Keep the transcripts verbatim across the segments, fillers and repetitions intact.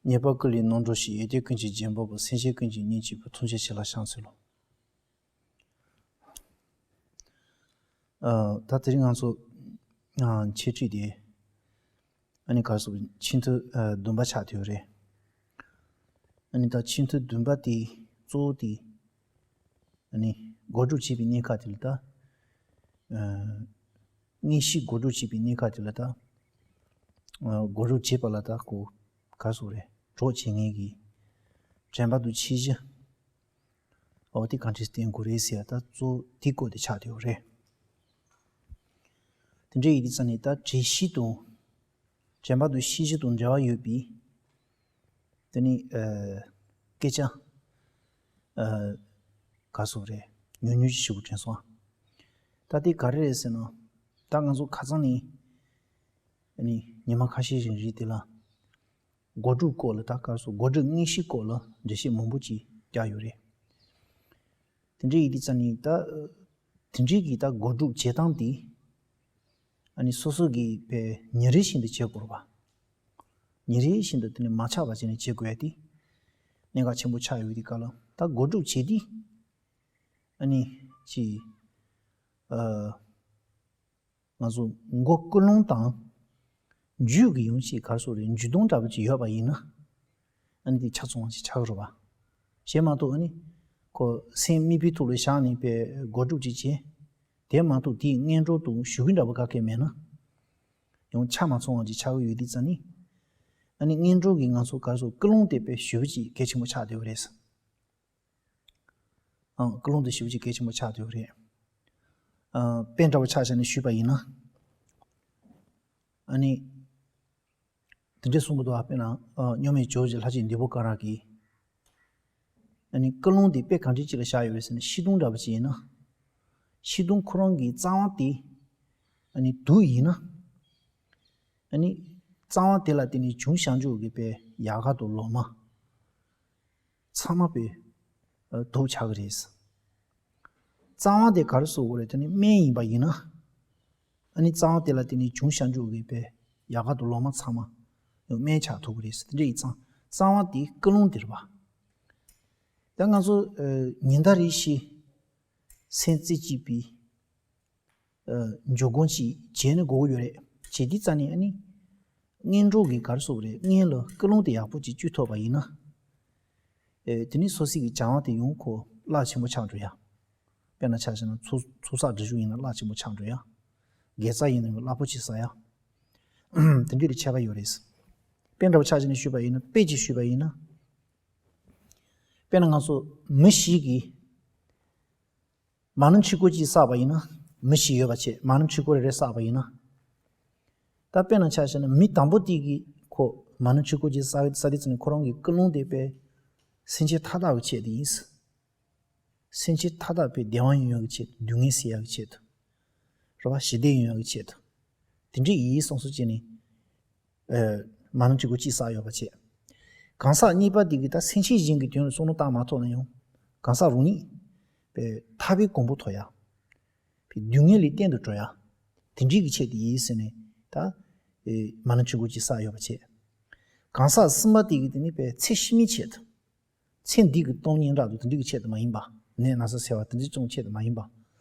ཉེས་པ་ཀུན་ལས་རྣམ་གྲོལ་ཞིང་། ཡོན་ཏན་ཀུན་གྱི་རྒྱན་པ་པོ། སེམས་ཅན་ཀུན་གྱི་གཉེན་གཅིག་པུ། ཐུགས་རྗེ་ཆེ་ལ་ཕྱག་འཚལ་ལོ། ཨ། ད་དེ་རིང་ང་ཚོ་ཨ་འཆད་ཁྲིད་དེ་ཨ་ནི་ག་རེ་ཟེར་ཆེས་མཐོ་ཨ་བདུན་པ་ཆགས་བསྡད་ཡོད་རེད། ཨ་ནི་ད་ཆེས་མཐོ་བདུན་པ་དེ་གཙོ་བོ་དེ་ཨ་ནི་སྒོམ་སྒྲུབ་བྱེད་པའི་གནས་སྐབས་དེ་ལ་ད་ཨ་དངོས་གཞི་སྒོམ་སྒྲུབ་བྱེད་པའི་གནས་སྐབས་དེ་ལ་ད་ཨ་སྒོམ་སྒྲུབ་བྱེད་པ་ལ་ད་ཁོ་ག་རེ་ཟེར་རེད། གྲོགས་བྱེད་མཁན་གྱི་དྲན་པ་དང་ཤེས་བཞིན། འོ་དེ་གང་འདྲས་བསྟེན་དགོས་རེད་ཟེར་ཡ་ད་གཙོ་བོ་དེའི་སྐོར་དེ་ཆགས་བསྡད་ཡོད་རེད། དེ་འདྲ་ཡིན་དུས་ཙ་ནས་ད་དྲན་ཤེས་དང་དྲན་པ་དང་ཤེས་བཞིན་དང་འབྲེལ་བ་ཡོད་པའི་དེ་ནི་ཨ་སྐད་ཆ་ཨ་ག་རེ་ཟེར་རེད། ཉུང་ཉུང་ཅིག་ཞུ་དགོས་དྲན་སོང་། ད་དེ་ག་རེ་རེད་ཟེར་ན། ད་ང་ཚོ་ཁ་སང་ནས་ཨ་ནི་ཉི་མ་ཁ་ཤས་རིང་རེད་དེ་ལ། སྒོམ་སྒྲུབ་སྐོར་ལ་ད་ག་རེ་ཟེར། སྒོམ་སྒྲུབ་དངོས་གཞིའི་སྐོར་ལ་འགྲེལ་བཤད་མང་པོ་ཅིག་བརྒྱབ་ཡོད་རེད། དེ་འདྲ་ཡིན་དུས་ཙ་ནས་ད་དེ་འདྲའི་གི་ད་སྒོམ་སྒྲུབ་བྱེད་སྟངས་དེ་ཨ་ནི་སོ་སོ་གིས་དཔེ་ཉིན་རེ་བཞིན་དུ་བྱེད་དགོས་རེད་པ། ཉིན་རེ་བཞིན་དུ་དེ་ནས་མ་ཆག་པ་བྱས་ནས་བྱེད་དགོས་ཡ་དེ་གནད་འགག་ཆེན་པོ་ཆགས་ཡོད་དུས་སྐབས་ལ། ད་སྒོམ་སྒྲུབ་བྱེད་དུས་ཨ་ནི་ཅིག་ཨ། ང་ཚོ་མགོ་ཀུན་སློང་དང་རྒྱུད་ཀྱི་ཡང་ཅིག་ག་རེ་ཟེར་རེད། འཇུག་ལྡོག་འདྲ་པོ་ཅིག་ཡོད་པ་ཡིན་ན། ཨ་ནི་དེ་ཆ་ཚང་བ་ཅིག་ཆགས་ཀྱི་རེད་པ། གཞན་མ་གཏོགས་ཨ་ནི་ཁོ་སེམས་དམིགས་པའི་ཐོག་ལ་བཞག་ནས་དཔེ་སྒོམ་སྒྲུབ་ཅིག་བྱས། དེ་མ་གཏོགས་དེའི་སྔོན་འགྲོ་དང་ཞུ་གི་འདྲ་པོ་ག་གེ་མེད་ན། ཡང་ཆ་མ་ཚང་བ་ཅིག་ཆགས་ཀྱི་ཡོད་དུས་ཙ་ནས། ཨ་ནི་སྔོན་འགྲོ་གི་ང་ཚོ་ག་རེ་ཟེར་ཀུན་སློང་དེ་དཔེ་ཞེ་པོ་ཅིག་གལ་ཆེན་པོ་ཆགས་བསྡད་ཡོད་རེད། ཨང་། ཀུན་སློང་དེ་ཞེ་པོ་ཅིག་གལ་ཆེན་པོ་ཆགས་བསྡད་ཡོད་རེད། ཨ། དཔེ་འདྲ་པོ་ཆ་བཞག་ནས་ཞུས་པ་ཡིན་ན། ཨ་ནི། དེ་འདྲས་གསུང་གི་འདུག་ཨ། དཔེར་ན། ཨ། མཉམ་མེད་ཇོ་བོ་རྗེ་ལྷ་རྗེ་འདི་པོ་ཀ་ར་གིས། ཨ་ནི་ཀུན་སློང་དེ་དཔེ་གང་འདྲས་ཅིག་ལ་བཞག་ཡོད་རེད་ཟེར་ན། ཤིང་སྡོང་འདྲ་པོ་ཅིག་ཡིན་ན། ཤིང་སྡོང་ཁོ་རང་གི་རྩ་བ་དེ་ཨ་ནི་དུག་ཡིན་ན། ཨ་ནི་རྩ་བ་དེ་ལ་བརྟེན་ནས་བྱུང་བཞག་འཇུག་གི་དཔེ་ཡལ་ག་དང་ལོ་མ། ཚང་མ་དཔེ་ཨ་དུག་ཆགས་ཀྱི་རེད། རྩ་བ་དེ་ག་རེ་ཟེར་དགོས་རེད། དེ་ནི་སྨན་ཡིན་པ་ཡིན་ན། ཨ་ནི་རྩ་བ་དེ་ལ་བརྟེན་ནས་བྱུང་བཞག་འཇུག་གི་དཔེ་ཡལ་ག་དང་ལོ་མ་ཚང་མ་ཡང་སྨན་ཆགས་ཐུབ་ཀྱི་རེད། དེ་འདྲ་ཡིན་ཙང་རྩ་བ་དེ་ཀུན་སློང་དེ་རེད་པ། ད་ང་ཚོ་ཨ་ཉིན་ལྟར་རེ་བཞིན་སེམས་རྩེ་གཅིག་པའི་ཨ་འཇོག་སྒོམ་ཅིག་བྱས་ནས་དགོས་ཀྱི་ཡོད་རེད། བྱེད་དུས་ཙ་ནས་ཨ་ནི་སྔོན་འགྲོ་གི་ག་རེ་ཟེར་དགོས་རེད། སྔོན་ལ་ཀུན་སློང་དེ་ཡག་པོ་ཅིག་བཅུག་ཐུབ་པ་ཡིན་ན། ཨེ། དེ་ནི་སོ་སོའི་གི་བྱ་བ་དེ་ཡང་ཁོ་རླབས་ཆེན་པོ་ཆགས་འགྲོ་ཡ། དཔེར་ན་ཆ་བཞག་ན་ཚོགས་ཚོགས་བསགས་སྒྲིབ་སྦྱོང་ཡིན་ན་རླབས་ཆེན་པོ་ཆགས་འགྲོ་ཡ། དགེ་རྩ་ཡིན་ན་ཡང་རླབས་པོ་ཆེ་བསགས་ཡ། དེ་འདྲ་གི་ཁྱད་པར་ཡོད་རེད། དཔེ་འདྲ་པོ་ཆ་བཞག་ནས་ཞུས་པ་ཡིན་ན། དཔེ་ཅིག་ཞུས་པ་ཡིན་ན། དཔེར་ན་ང་ཚོ་མི་ཞིག་གིས། མ་ཎི་ཆོས་སྐོར་གཅིག་བསགས་པ་ཡིན་ན། མི་ཞིག་ཡོད་པ་བྱས། མ་ཎི་ཆོས་སྐོར་རེ་རེ་བསགས་པ་ཡིན་ན། ད་དཔེར་ན་ཆ་བཞག་ན་མི་དང་པོ་དེ་གིས་ཁོ་མ་ཎི་ཆོས་སྐོར་གཅིག་བསགས་བསགས་དུས་ཙམ་ནས་ཁོ་རང་གི་ཀུན་སློང་དེ་དཔེ་སེམས་ཅན་མཐའ་དག་གི་ཆེད་དུ་ཡིན། སེམས་ཅན་མཐའ་དག་དཔེ་བདེ་བ་ཡོང་ཡག་གི་ཆེད་དུ། སྡུག་བསྔལ་སེལ་ཡག་གི་ཆེད་དུ། རེད་པ། ཞི་བདེ་ཡོང་ཡག་གི་ཆེད་དུ། དེ་འདྲ་ཡིན་བསམ་བསམ་བྱས་ནས། ཨ། མ་ཎི་ཆོས་སྐོར་གཅིག་བསགས་ཡོད་པ་བྱས། གང་ཟག་གཉིས་པ་དེ་གིས་ད་སེམས་ཅན་གཞན་གྱི་དོན་ལ་བསམ་བློ་བཏང་མ་ཐུབ་ན་ཡང་། གང་ཟག་རང་ཉིད་པའི་ཐར་པའི་གོ་འཕང་ཐོབ་ཡ། པའི་སྡུག་བསྔལ་ལས་གཏན་དུ་གྲོལ་ཡ། དེ་འདྲའི་གི་ཆེད་དུ་ཡིན་ཟེར་ནས་ད། ཨེ། མ་ཎི་ཆོས་སྐོར་གཅིག་བསགས་ཡོད་པ་བྱས། གང་ཟག་གསུམ་པ་དེ་གིས་དེ་ནི་པའི་ཚེ་ཕྱི་མའི་ཆེད་དུ། ཚེ་འདི་གི་སྟོང་ཉིད་འདྲ་དུ་དེ་འདྲ་གི་ཆེད་དུ་མ་ཡིན་པ། ནད་ན་ཚ་སེལ་བ་དེ་འདྲ་ཙམ་ཆེད་དུ་མ་ཡིན་པ།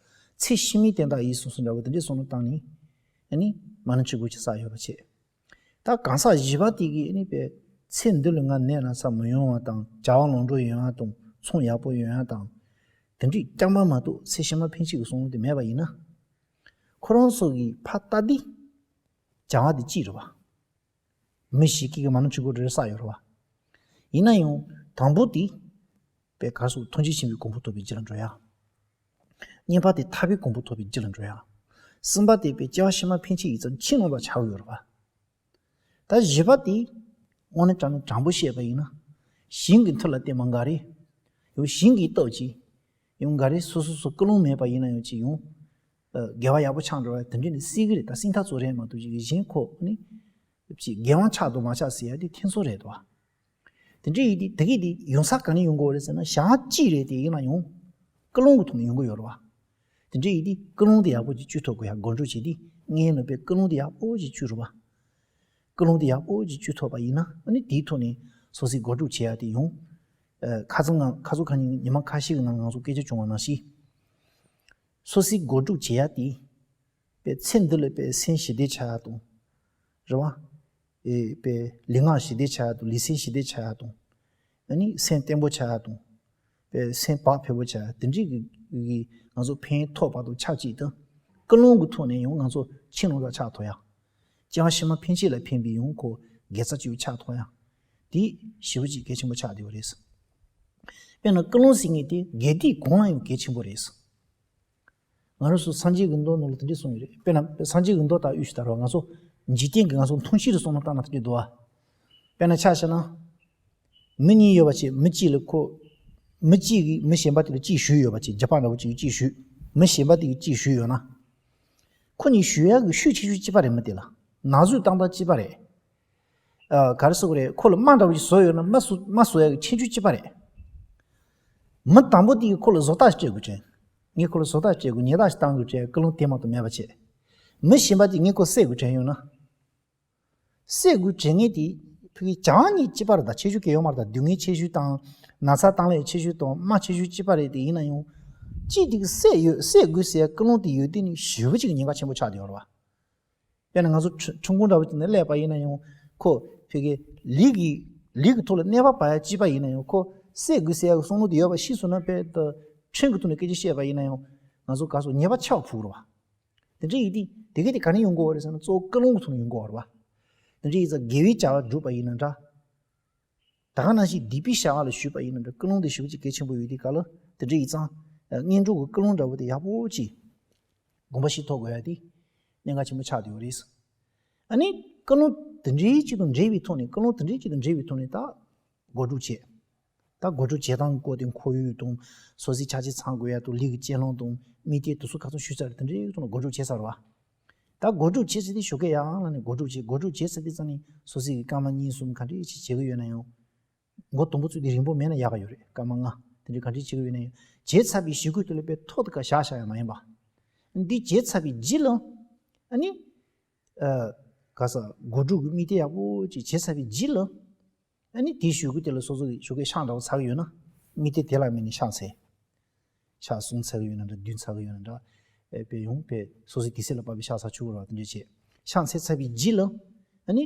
ཚེ་ཕྱི་མའི་དོན་དག་ཡིན་བསམ་བསམ་འདྲ་བོ་དེ་འདྲ་བསམ་བློ་བཏང་ནས། ཨ་ནི་མ་ཎི་ཆོས་སྐོར་གཅིག་བསགས་ཡོད་པ་བྱས། ད་གང་ཟག་བཞི་པ་དེ་གིས་ཨ་ནི་པའི་ཚེ་འདི་ལ་ང་ནད་ན་ཚ་མི་ཡོང་བ་དང་། བྱ་བ་ལམ་འགྲོ་ཡོང་ཡ་དང་། ཚོང་ཡག་པོ་ཡོང་ཡ་དང་། དེ་འདྲའི་རྐྱང་པ་མ་གཏོགས་ཚེ་ཕྱི་མ་ཕན་ཆད་ཀྱི་བསམ་བློ་དེ་མེད་པ་ཡིན་ན། ཁོ་རང་ཚོ་གིས་ཕར་ལྟ་དུས་བྱ་བ་དེ་གཅིག་རེད་པ། མི་ཞིག་གིས་མ་ཎི་ཆོས་སྐོར་རེ་རེ་བསགས་ཡོད་རེད་པ། ཡིན་ན་ཡང་དང་པོ་དེ་པའི་གར་སོགས་ཐུགས་རྗེ་ཆེན་པོའི་གོ་འཕང་ཐོབ་པའི་རྒྱུ་ལ་འགྲོ་ཡ། གཉིས་པ་དེ་ཐར་པའི་གོ་འཕང་ཐོབ་པའི་རྒྱུ་ལ་འགྲོ་ཡ། གསུམ་པ་དེ་པའི་སྐྱེ་བ་ཕྱི་མ་ཕན་ཆད་ཡིན་ཙང་ཕྱིར་འོང་བ་ཆགས་ཡོད་རེད་པ། ད་བཞི་པ་དེ་དངོས་གནས་དྲང་ནས་དྲང་པོ་བཤད་པ་ཡིན་ན། ཞིང་གི་མཐུ་ལ་བརྟེན་པ་འགའ་རེ། ཡང་ཞིང་གི་སྟོབས་ཀྱིས་ཡང་འགའ་རེ་སོ་སོ་སོ་ཀུན་སློང་མེད་པ་ཡིན་ན་ཡང་ཅིག་ཡང་། ཨ། དགེ་བ་ཡག་པོ་ཆགས་འགྲོ་བ་དེ་འདྲ་ནི་སྲིད་གི་རེད། ད་སྲིད་མཐའ་ཚོ་རེད་མ་གཏོགས་ཅིག་གཞན་ཁོ་ནི། ཅིག་དགེ་བ་ཆགས་འདུག་མ་ཆགས་ཟེར་ཡ་དེ་ཐེ་ཚོམ་རེད་དོ། དེ་འདྲ་ཡིན་དུས་དེ་གི་དེ་ཡོང་ས་ག་ནས་ཡོང་གི་ཡོད་རེད་ཟེར་ན། བྱ་བ་གཅིག་རེད། དེ་ཡིན་ན་ཡང་ཀུན་སློང་གི་ཐོག་ནས་ཡོང་གི་ཡོད་རེད་པ། དེ་འདྲ་ཡིན་དུས་ཀུན་སློང་དེ་ཡག་པོ་ཅིག་བཅོས་ཐུབ་དགོས་ཡ། སྒོ་འགྲོ་བྱེད་དུས་ངའི་ནང་པའི་ཀུན་སློང་དེ་ཡག་པོ་ཅིག་བཅོས་རུ་བ། ཀུན་སློང་དེ་ཡག་པོ་ཅིག་བཅོས་ཐུབ་པ་ཡིན་ན། ཨ་ནི་དེའི་ཐོག་ནས་སོ་སོའི་གོ་སྒྲིག་བྱེད་ཡ་དེ་ཡོང་། ཨ། ཁ་སང་ང་ཁ་སང་ཁ་ཉིན་ཉི་མ་ཁ་ཤས་ཀྱི་ནང་ང་ཚོ་སྐད་ཆ་བྱུང་བ་ནང་བཞིན། སོ་སོའི་གོ་སྒྲིག་བྱེད་ཡ་དེ། པའི་ཚེ་འདི་ལ་པའི་སེམས་ཞི་བདེ་ཆགས་ཡ་དང་། རེད་བ། ཨེ། པའི་ལུས་ངག་ཞི་བདེ་ཆགས་ཡ་དང་། ལུས་སེམས་ཞི་བདེ་ཆགས་ཡ་དང་། ཨ་ནི་སེམས་བརྟན་པོ་ཆགས་ཡ་དང་། པའི་སེམས་བག་ཕེབས་པོ་ཆགས་ཡ། དེ་འདྲའི་གི་གི་ང་ཚོ་ཕན་ཐོགས་པ་དང་ཆབས་ཅིག་ཏུ། ཀུན་སློང་གི་ཐོག་ནས་ཡང་ང་ཚོ་ཕྱི་ནང་དང་ཆགས་ཐུབ་ཡ། སྐྱེ་བ་ཕྱི་མ་ཕན་ཆད་ལ་ཕན་པའི་ཡང་ཁོ་དགེ་རྩ་ཅིག་ཆགས་ཐུབ་ཡ། དེ་ཞེ་པོ་ཅིག་གལ་ཆེན་པོ་ཆགས་བསྡད་པ་རེད། དཔེར་ན་ཀུན་སློང་ཟེར་མཁན་དེ་དགེ་སྡིག་གང་ལ་ཡང་གལ་ཆེན་པོ་རེད། ང་རང་ཚོ་སངས་རྒྱས་ཀྱི་མདོ་ནང་ལ་དེ་འདྲ་གསུངས་ཡོད་རེད། དཔེར་ན་སངས་རྒྱས་ཀྱི་མདོ་དག་དབུས་སུ་དར་བ། ང་ཚོ་འཇིག་རྟེན་གྱི་ང་ཚོ་མཐོང་ཤེས་རུ་སོང་ན་ལྟ་ན་དེ་འདྲ་འདུག་བ། དཔེར་ན་ཆ་བཞག་ན། མི་གཉིས་ཡོད་པ་བྱས། མི་གཅིག་ལ་ཁོ། མི་གཅིག་གིས་མི་གཞན་པ་དེ་ལ་གཅིག་གཞུས་ཡོད་པ་བྱས། རྒྱབ་ཕར་འདྲ་བོ་གཅིག་གིས་གཅིག་གཞུས། མི་གཞན་པ་དེ་གིས་གཅིག་གཞུས་ཡོད་ན། ཁོ་གཉིས་གཞུ་ཡག་གི་ཤུགས་ཆེ་ཤོས་གཅིག་པ་རེད། མི་དེ་ལ་ན་ཟུག་བཏང་སྟངས་གཅིག་པ་རེད། ཨ། ག་རེ་ཟེར་དགོས་རེད། ཁོ་ལ་རྨ་འདྲ་བོ་ཞིག་བཟོ་ཡོད་ན་རྨ་བཟོ་རྨ་བཟོ་ཡག་གི་ཁྱད་ཆོས་གཅིག་པ་རེད། མི་དང་པོ་དེ་གིས་ཁོ་ལ་བཟོ་ལྟ་ཞིག་སྤྲད་དགོས་དྲན། ངས་ཁོ་ལ་བཟོ་ལྟ་སྤྲད་དགོས། ཉེས་ལྟ་ཞིག་བཏང་དགོས་དྲན། ཀུན་སློང་དེ་མ་གཏོགས་མེད་པ་བྱས། མི་གཞན་པ་དེས་ངས་ཁོ་བསད་དགོས་དྲན་ཡོད་ན། བསད་དགོས་དྲན་མཁན་དེ་ཕ་གི་བྱ་བ་གཉིས་གཅིག་པ་རེད། ད་ཁྱད་ཆོས་གང་ཡང་ཡོད་མ་རེད། ད་སྡུག་བསྔལ་ཁྱད་ཆོས་དང་། ན་ཚ་བཏང་ལས་ཁྱད་ཆོས་དང་། རྨ་ཁྱད་ཆོས་གཅིག་པ་རེད། དེ་ཡིན་ན་ཡང་། གཅིག་དེ་གིས་བསད་ཡོད། བསད་དགོས་ཟེར་ཡག་ཀུན་སློང་དེ་ཡོད་དུས་ནི་ཞེ་པོ་ཅིག་གི་ཉེན་ཁ་ཆེན་པོ་ཆགས་བསྡད་ཡོད་རེད་བ། དཔེར་ན་ང་ཚོ་ཁྲིམས་ཁྲིམས་ཁང་འདྲ་བོ་ཅིག་ནང་སླེབས་པ་ཡིན་ན་ཡང་། ཁོ་ཕ་གི་ལུག་གི་ལུག་གི་ཐོག་ལ་གནོད་པ་བབས་ཡ་གཅིག་པ་ཡིན་ན་ཡང་། ཁོ་བསད་དགོས་ཟེར་ཡ་གི་བསམ་བློ་དེ་ཡོད་པ་ཤེས་སོང་ན། དཔེ་ད་ཁྲིམས་ཀྱི་ཐོག་ནས་སྐད་ཆ་བཤད་པ་ཡིན་ན་ཡང་། ང་ཚོ་ག་སོ་ཉེས་པ་ཆེ་བ་ཕོག་རེད་བ། དེ་འདྲ་ཡིན་དུས་དེ་གས་དེ་ག་ནས་ཡོང་གི་ཡོད་རེད་ཟེར་ན། གཙོ་བོ་ཀུན་སློང་གི་ཐོག་ནས་ཡོང་གི་ཡོད་རེད་བ། དེ་འདྲ་ཡིན་ཙང་དགེ་བའི་བྱ་བ་བསྒྲུབས་པ་ཡིན་ན་འདྲ། ད་ག་ནང་བཞིན་སྡིག་པའི་བྱ་བ་ལ་ཞུགས་པ་ཡིན་ན་འདྲ། ཀུན་སློང་དེ་ཞེ་པོ་ཅིག་གལ་ཆེན་པོ་ཡོད་དུས་སྐབས་ལ། དེ་འདྲ་ཡིན་ཙང་། གཉེན་གྲོགས་ཀྱི་ཀུན་སློང་འདྲ་བོ་དེ་ཡག་པོ་ཅིག་དགོངས་པ་བཞེས་ཐུབ་དགོས་ཡ་དེ་གནད་འགག་ཆེན་པོ་ཆགས་བསྡད་ཡོད་རེད། ཨ་ནི་ཀུན་སློང་དེ་འདྲའི་ཅིག་དང་འབྲེལ་བའི་ཐོག་ནས། ཀུན་སློང་དེ་འདྲའི་ཅིག་དང་འབྲེལ་བའི་ཐོག་ནས་ད་གོ་སྒྲིག་བྱེད། ད་གོ་སྒྲིག་བྱེད་སྟངས་སྐོར་དེ་ཁོར་ཡུག་དང་། སོ་སོའི་ཆ་རྐྱེན་ཚང་དགོས་ཡ་དང་། ལུས་ཀྱི་སྤྱོད་ལམ་དང་། མི་སྡེ་དེ་ཚོ་ཁ་ཚང་ཞུས་ཚར་རེད། དེ་འདྲའི་ཐོག་ནས་གོ་སྒྲིག་བྱས་ཚར་བ། ད་གོ་སྒྲིག་བྱེད་ཚེ་དེ་ཞོགས་ཀས་ཡར་ལངས་ནས་གོ་སྒྲིག་བྱེད། གོ་སྒྲིག་བྱེད་ཚར་དུས་ཙམ་ནས་སོ་སོའི་གི་སྐར་མ་གཉིས་གསུམ་ག་འདྲས་ཅིག་བྱེད་ཀྱི་ཡོད་ན་ཡང་། མགོ་དང་པོ་ཚུད་དེ་རིང་པོ་མེད་ན་ཡག་ག་ཡོད་རེད། སྐར་མ་ལྔ་དེ་འདྲས་ག་འདྲས་བྱེད་ཀྱི་ཡོད་ན་ཡང་། བྱས་ཚར་བའི་གཞུག་གུ་དེ་ལ་དཔེ་ཐོག་ཏུ་ཀ་བཞག་བཞག་ཡ་མ་ཡིན་པ། འདི་བྱས་ཚར་བའི་རྗེས་ལ། ཨ་ནི། ཨ། ག་ས་གོ་སྒྲིག་གི་དམིགས་གཏད་ཡག་པོ་ཅིག་བྱས་ཚར་བའི་རྗེས་ལ། ཨ་ནི་དེའི་གཞུག་གུ་དེ་ལ་སོ་སོ་གི་ཞོགས་ཀས་ཕྱག་འདྲ་བོ་ཚར་གི་ཡོད་ན། དམིགས་གཏད་དེ་ལ་དམིགས་ནས་ཕྱག་འཚལ། ཕྱག་གསུམ་ཚར་གི་ཡོད་ན་འདྲ། བདུན་ཚར་གི་ཡོད་ན་འདྲ། ཨེ། དཔེ་ཡང་དཔེ་སོ་སོའི་དུས་ཚོད་ལ་བབས་པའི་ཕྱག་འཚལ་ཆོག་གི་རེད་བ། དེ་འདྲ་བྱས། ཕྱག་འཚལ་ཚར་བའི་རྗེས་ལ། ཨ་ནི་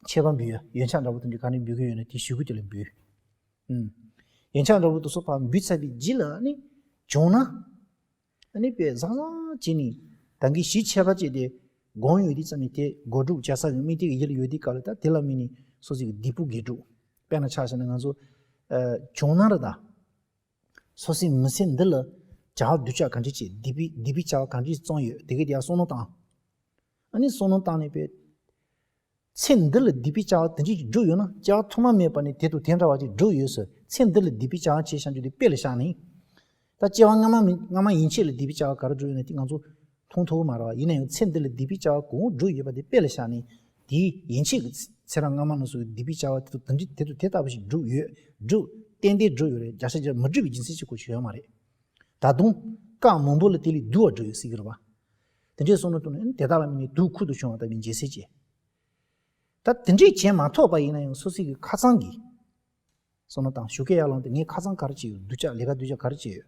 མཆོད་པ་འབུལ་ཡ། ཡོན་ཆབ་འདྲ་བོ་དེ་འདྲ་ག་ནས་འབུལ་གི་ཡོད་ན་དེའི་གཞུག་གུ་དེ་ལ་འབུལ། ཨུམ། ཡོན་ཆབ་འདྲ་བོ་དེ་ཚོ་ཕར་འབུལ་ཚར་བའི་རྗེས་ལ། ཨ་ནི་བྱུང་ན། ཨ་ནི་དཔེ་བཟང་བཟང་བྱས་ནས། ད་གིན་གཞི་ཆད་པ་བཅད་དེ་དགོངས་ཡོད་དུས་ཙམ་ནས། དེ་གོ་སྒྲིག་བྱ་ས་གི་དམིགས་གཏད་ཀྱི་ཡུལ་ཡོད་དུས་སྐབས་ལ། ད་དེ་ལ་དམིགས་ནས་སོ་སོའི་གི་སྡིག་པ་དགེ་སྒྲུབ། དཔེར་ན་ཆ་བཞག་ན་ང་ཚོ། ཨ། བྱུང་ན་རེད་ད། སོ་སོའི་མི་ཚེ་འདི་ལ་བྱ་བ་སྡུག་ཅག་ག་འདྲས་བྱས། སྡིག་པའི་སྡིག་པའི་བྱ་བ་ག་འདྲས་བརྩམས་ཡོད། དེ་གའི་དེ་ཡར་བསམ་བློ་བཏང་། ཨ་ནི་བསམ་བློ་བཏང་ནས་དཔེ། ཚེ་འདི་ལ་སྡིག་པའི་བྱ་བ་དེ་འདྲས་ཅིག་བསྒྲུབས་ཡོད་ན། སྐྱེ་བ་ཐོག་མ་མེད་པ་ནས་དེ་དང་དེ་འདྲ་བ་ཅིག་བསྒྲུབས་ཡོད་ཟེར། ཚེ་འདི་ལ་སྡིག་པའི་བྱ་བ་བྱས་བཞག་རྒྱུ་དེ་དཔེ་ལ་བཞག་ནས། ད་སྐྱེ་བ་སྔ་མ་མིན། སྔ་མ་ཡན་ཆད་ལ་སྡིག་པའི་བྱ་བ་ག་རེ་བསྒྲུབས་ཡོད་ན་དེ་ང་ཚོ་མཐོང་ཐུབ་ཀྱི་མ་རེད་བ། ཡིན་ན་ཡང་ཚེ་འདི་ལ་སྡིག་པའི་བྱ་བ་གང་བསྒྲུབས་ཡོད་པ་དེ་དཔེ་ལ་བཞག་ནས། དེའི་ཡན་ཆད་ཀྱི་ཚེ་རབས་སྔ་མ་ནང་སོགས་ཀྱི་སྡིག་པའི་བྱ་བ་དེ་དང་དེ་འདྲ་དེ་དང་དེ་ལྟ་བུ་ཞིག་བསྒྲུབས་ཡོད། བསྒྲུབས། ཏན་ཏན་བསྒྲུབས་ཡོད་རེད། བརྒྱ་ཆ་བརྒྱ་མི་བསྒྲུབས་པའི་རྒྱུ་མཚན་ཞིག་གོ་ཆོད་ཡོད་མ་རེད། ད་དུང་སྐབས་མང་པོ་ལ་དེ་ལས་སྡུག་པ་བསྒྲུབས་ཡོད་ཟེར་གྱི་རེད་བ། དེ་འདྲའི་བསམ་བློ་བཏང་ནས། ཨ་ནི་དེ་དག་ལ་དམིགས་ནས་སྡུག་ཁུར་དུ་བྱུང་བ་ལྟ་བུའི་འཇལ་སྲིད་བྱེད། ད་དེ་འདྲས་བྱེད་མ་ཐུབ་པ་ཡིན་ན་ཡང་སོ་སོའི་གི་ཁ་ཚང་གི་བསམ་བློ་བཏང་། ཞོགས་ཀས་ཡར་ལངས་ཏེ་ངས་ཁ་ཚང་ག་རེ་བྱས་ཡོད། སྡུག་ཅག་ལས་ཀ་སྡུག་ཅག་ག་རེ་བྱས་ཡོད།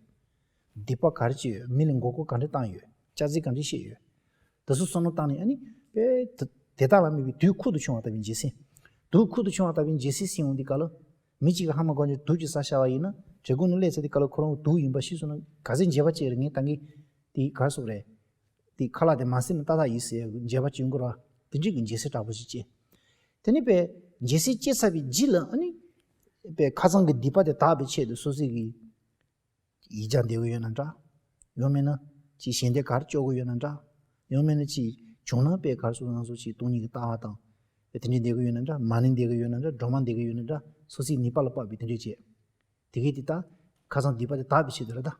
སྡིག་པ་ག་རེ་བྱས་ཡོད། མི་ལ་མགོ་སྐོར་ག་འདྲ་བཏང་ཡོད། སྐྱག་རྫུན་ག་འདྲ་བཤད་ཡོད། དེ་ཚོ་བསམ་བློ་བཏང་ནས། ཨ་ནི་དཔེ་དེ་དེ་དག་ལ་དམིགས་པའི་སྡུག་ཁུར་དུ་བྱུང་བ་ལྟ་བུའི་འཇལ་སྲིད། སྡུག་ཁུར་དུ་བྱུང་བ་ལྟ་བུའི་འཇལ་སྲིད་ཟེར་ཡོང་དུས་སྐབས་ལ། མི་གཅིག་གིས་ཧ་མ་གོ་རྒྱུ་སྡུག་ཅིག་ཟ་བཞག་པ་ཡིན་ན། གྲལ་སྒོ་ནང་སླེབས་ཚར་དུས་སྐབས་ལ་ཁོ་རང་སྡུག་ཡིན་པ་ཤེས་སོང་ན། ག་ཚོད་འཇལ་བ་བྱས་རེད། ངས་ད་གིན་དེ་ག་རེ་ཟེར་དགོས་རེད། དེ་ཁ་ལག་དེ་མ་ཟས་ན་ཏག་ཏག་ཡིན་ཟེར་ཡ་འཇལ་བ་བྱེད་དགོས་ར། དེ་འདྲའི་གི་འཇལ་སྲིད་དྲག་པོ་ཞིག་བྱས། དེ་ནས་དཔེ་འཇལ་སྲིད་བྱས་ཚར་བའི་རྗེས་ལ། ཨ་ནི་དཔེ་ཁ་ཚང་གི་སྡིག་པ་དེ་དག་པའི་ཆེད་དུ་སོ་སོའི་གི་ཡིག་བརྒྱ་འདེབས་གི་ཡོད་ན་འདྲ། ཡང་མིན་ན་ཅིག་ཞལ་འདེབས་ག་རེ་བཅོ་གི་ཡོད་ན་འདྲ། ཡང་མིན་ན་ཅིག་བྱུང་ན་དཔེ་ག་རེ་ཟེར་དགོས། ང་ཚོ་ཅིག་སྟོང་ཉིད་ཀྱི་ལྟ་བ་དང་། དེ་འདྲའི་འདེབས་གི་ཡོད་ན་འདྲ། མ་ཎི་འདེབས་གི་ཡོད་ན་འདྲ། སྒྲོལ་མ་འདེབས་གི་ཡོད་ན་འདྲ། སོ་སོའི་ནུས་པ་ལ་དཔག་པའི་དེ་འདྲ་བྱས། དེ་གས་དེ་ད་ཁ་སང་སྡིག་པ་དེ་དག་པའི་ཆེད་དུ་རེད་ད།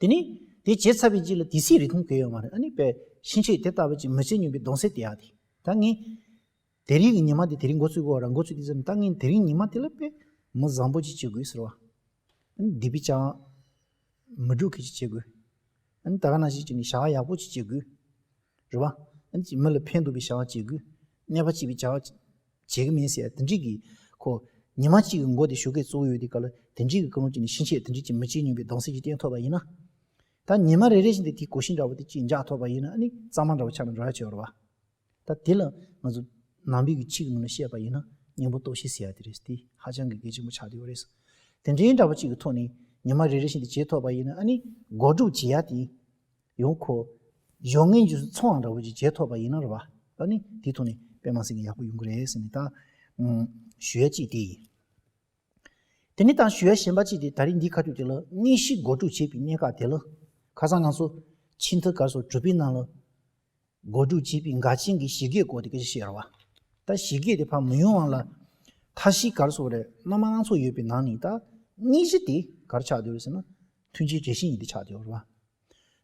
དེ་ནས་དེ་བྱས་ཚར་བའི་རྗེས་ལ་དུས་ཚོད་རིང་ཐུང་གང་ཡང་ཡོད་མ་རེད། ཨ་ནི་དཔེ་ཕྱིན་ཆད་དེ་ལྟ་བུ་ཅིག་མི་བྱེད་སྙམ་པའི་གདུང་སེམས་དེ་ཡག་དེ། ད་ངས་དེ་རིང་གི་ཉི་མ་དེ་དེ་རིང་འགོ་ཚུགས་དགོས་ར། འགོ་ཚུགས་དུས་ཙམ་ད་ངས་དེ་རིང་ཉི་མ་དེ་ལ་དཔེ་མི་བཟང་པོ་ཅིག་བྱེད་དགོས་ཟེར་བ། ཨ་ནི་སྡིག་པའི་བྱ་བ་མི་སྒྲུབ་མཁན་ཅིག་བྱེད་དགོས། ཨ་ནི་ད་ག་ནང་བཞིན་བྱས་ནས་བྱ་བ་ཡག་པོ་ཅིག་བྱེད་དགོས། རེད་བ། ཨ་ནི་མི་ལ་ཕན་ཐོགས་པའི་བྱ་བ་བྱེད་དགོས། གནོད་པ་བྱེད་པའི་བྱ་བ་བྱེད་ཀྱི་མིན་ཟེར་ཡ་དེ་འདྲའི་གི་ཁོ་ཉི་མ་གཅིག་གི་མགོ་དེ་ཞོགས་ཀས་བཙུགས་ཡོད་དེ་ག་ལ་དེ་འདྲའི་གི་ཀུན་སློང་བྱས་ནས་ཕྱིན་ཆད་དེ་འདྲའི་གི་མི་བྱེད་སྙིང་པའི་གདུང་སེམས་ཅིག་བསྟེན་ཐུབ་པ་ཡིན་ན། ད་ཉི་མ་རེ་རེ་བཞིན་དུ་དེའི་གོ་ཤེས་འདྲ་བོ་དེ་གཅིག་འཇགས་ཐུབ་པ་ཡིན་ན་ཨ་ནི་གཙང་མ་འདྲ་བོ་ཆགས་ནས་འགྲོ་ཡ་ཆེ་བ་རེད་བ། ད་དེ་ལ་ང་ཚོ་ནང་པའི་གི་ཆོས་ཀྱི་ངོས་ནས་བཤད་པ་ཡིན་ན་གཉེན་པོ་སྟོབས་བཞི་ཟེར་ཡ་དེ་རེད། དེ་ཧ་ཅང་གི་གལ་ཆེན་པོ་ཆགས་བསྡད་ཡོད་རེད། དེ་འདྲའི་འདྲ་བོ་གཅིག་གི་ཐོག་ནས་ཉི་མ་རེ་རེ་བཞིན་དུ་བྱེད་ཐུབ་པ་ཡིན་ན་ཨ་ནི་འགོ་སྒྲུབ་བྱེད་ཡ་དེ་ཡང་ཁོ་གཞོན་ངན་རྗེས་སུ་ཚང་བ་འདྲ་བོ་ཅིག་བྱེད་ཐུབ་པ་ཡིན་ན་རེད་བ། ཨ་ནི་དེའི་ཐོག་ནས་དཔེ་མ་སྲིད་ཀྱི་ཡག་པོ་ཡོང་གི་རེད་ཟེར་ནས་ད་ཨུམ་ཞུ་ཡ་གཅིག་དེ་ཡིན། དེ་ནས་ད་ཞུ་ཡ་གཞན་པ་གཅིག་དེ་ད་རིང་འདིའི་ཁ་ཐུག་དེ་ལ་དངོས་གཞི་འགོ་སྒྲུབ་བྱེད་པའི་གནས་སྐབས་དེ་ལ་ཁ་སང་ང་ཚོ་ཆེས་མཐོའི་གར་སོགས་གྲུབ་པའི་ནང་ལ་འགོ་སྒྲུབ་བྱེད་པའི་འགལ་རྐྱེན་གྱི་གཞི་གེའི་སྐོར་དེ་སྐད་ཆ་བཤད་ར་བ། ད་གཞི་གེ་དེ་ཕར་མི་ཡོང་བ་ལ་མཐའ་བཞིའི་གར་སོགས་རེད་སྣ་མང་སྣ་ཚོགས་ཡོད་པའི་ནང་ནས་ད་དངོས་གཞི་དེ་གར་ཆགས་བསྡད་ཡོད་ཟེར་ན་མཐུན་རྐྱེན་འགྲེལ་བཤད་ཡིན་དེ་ཆགས་བསྡད་ཡོད་ར་བ།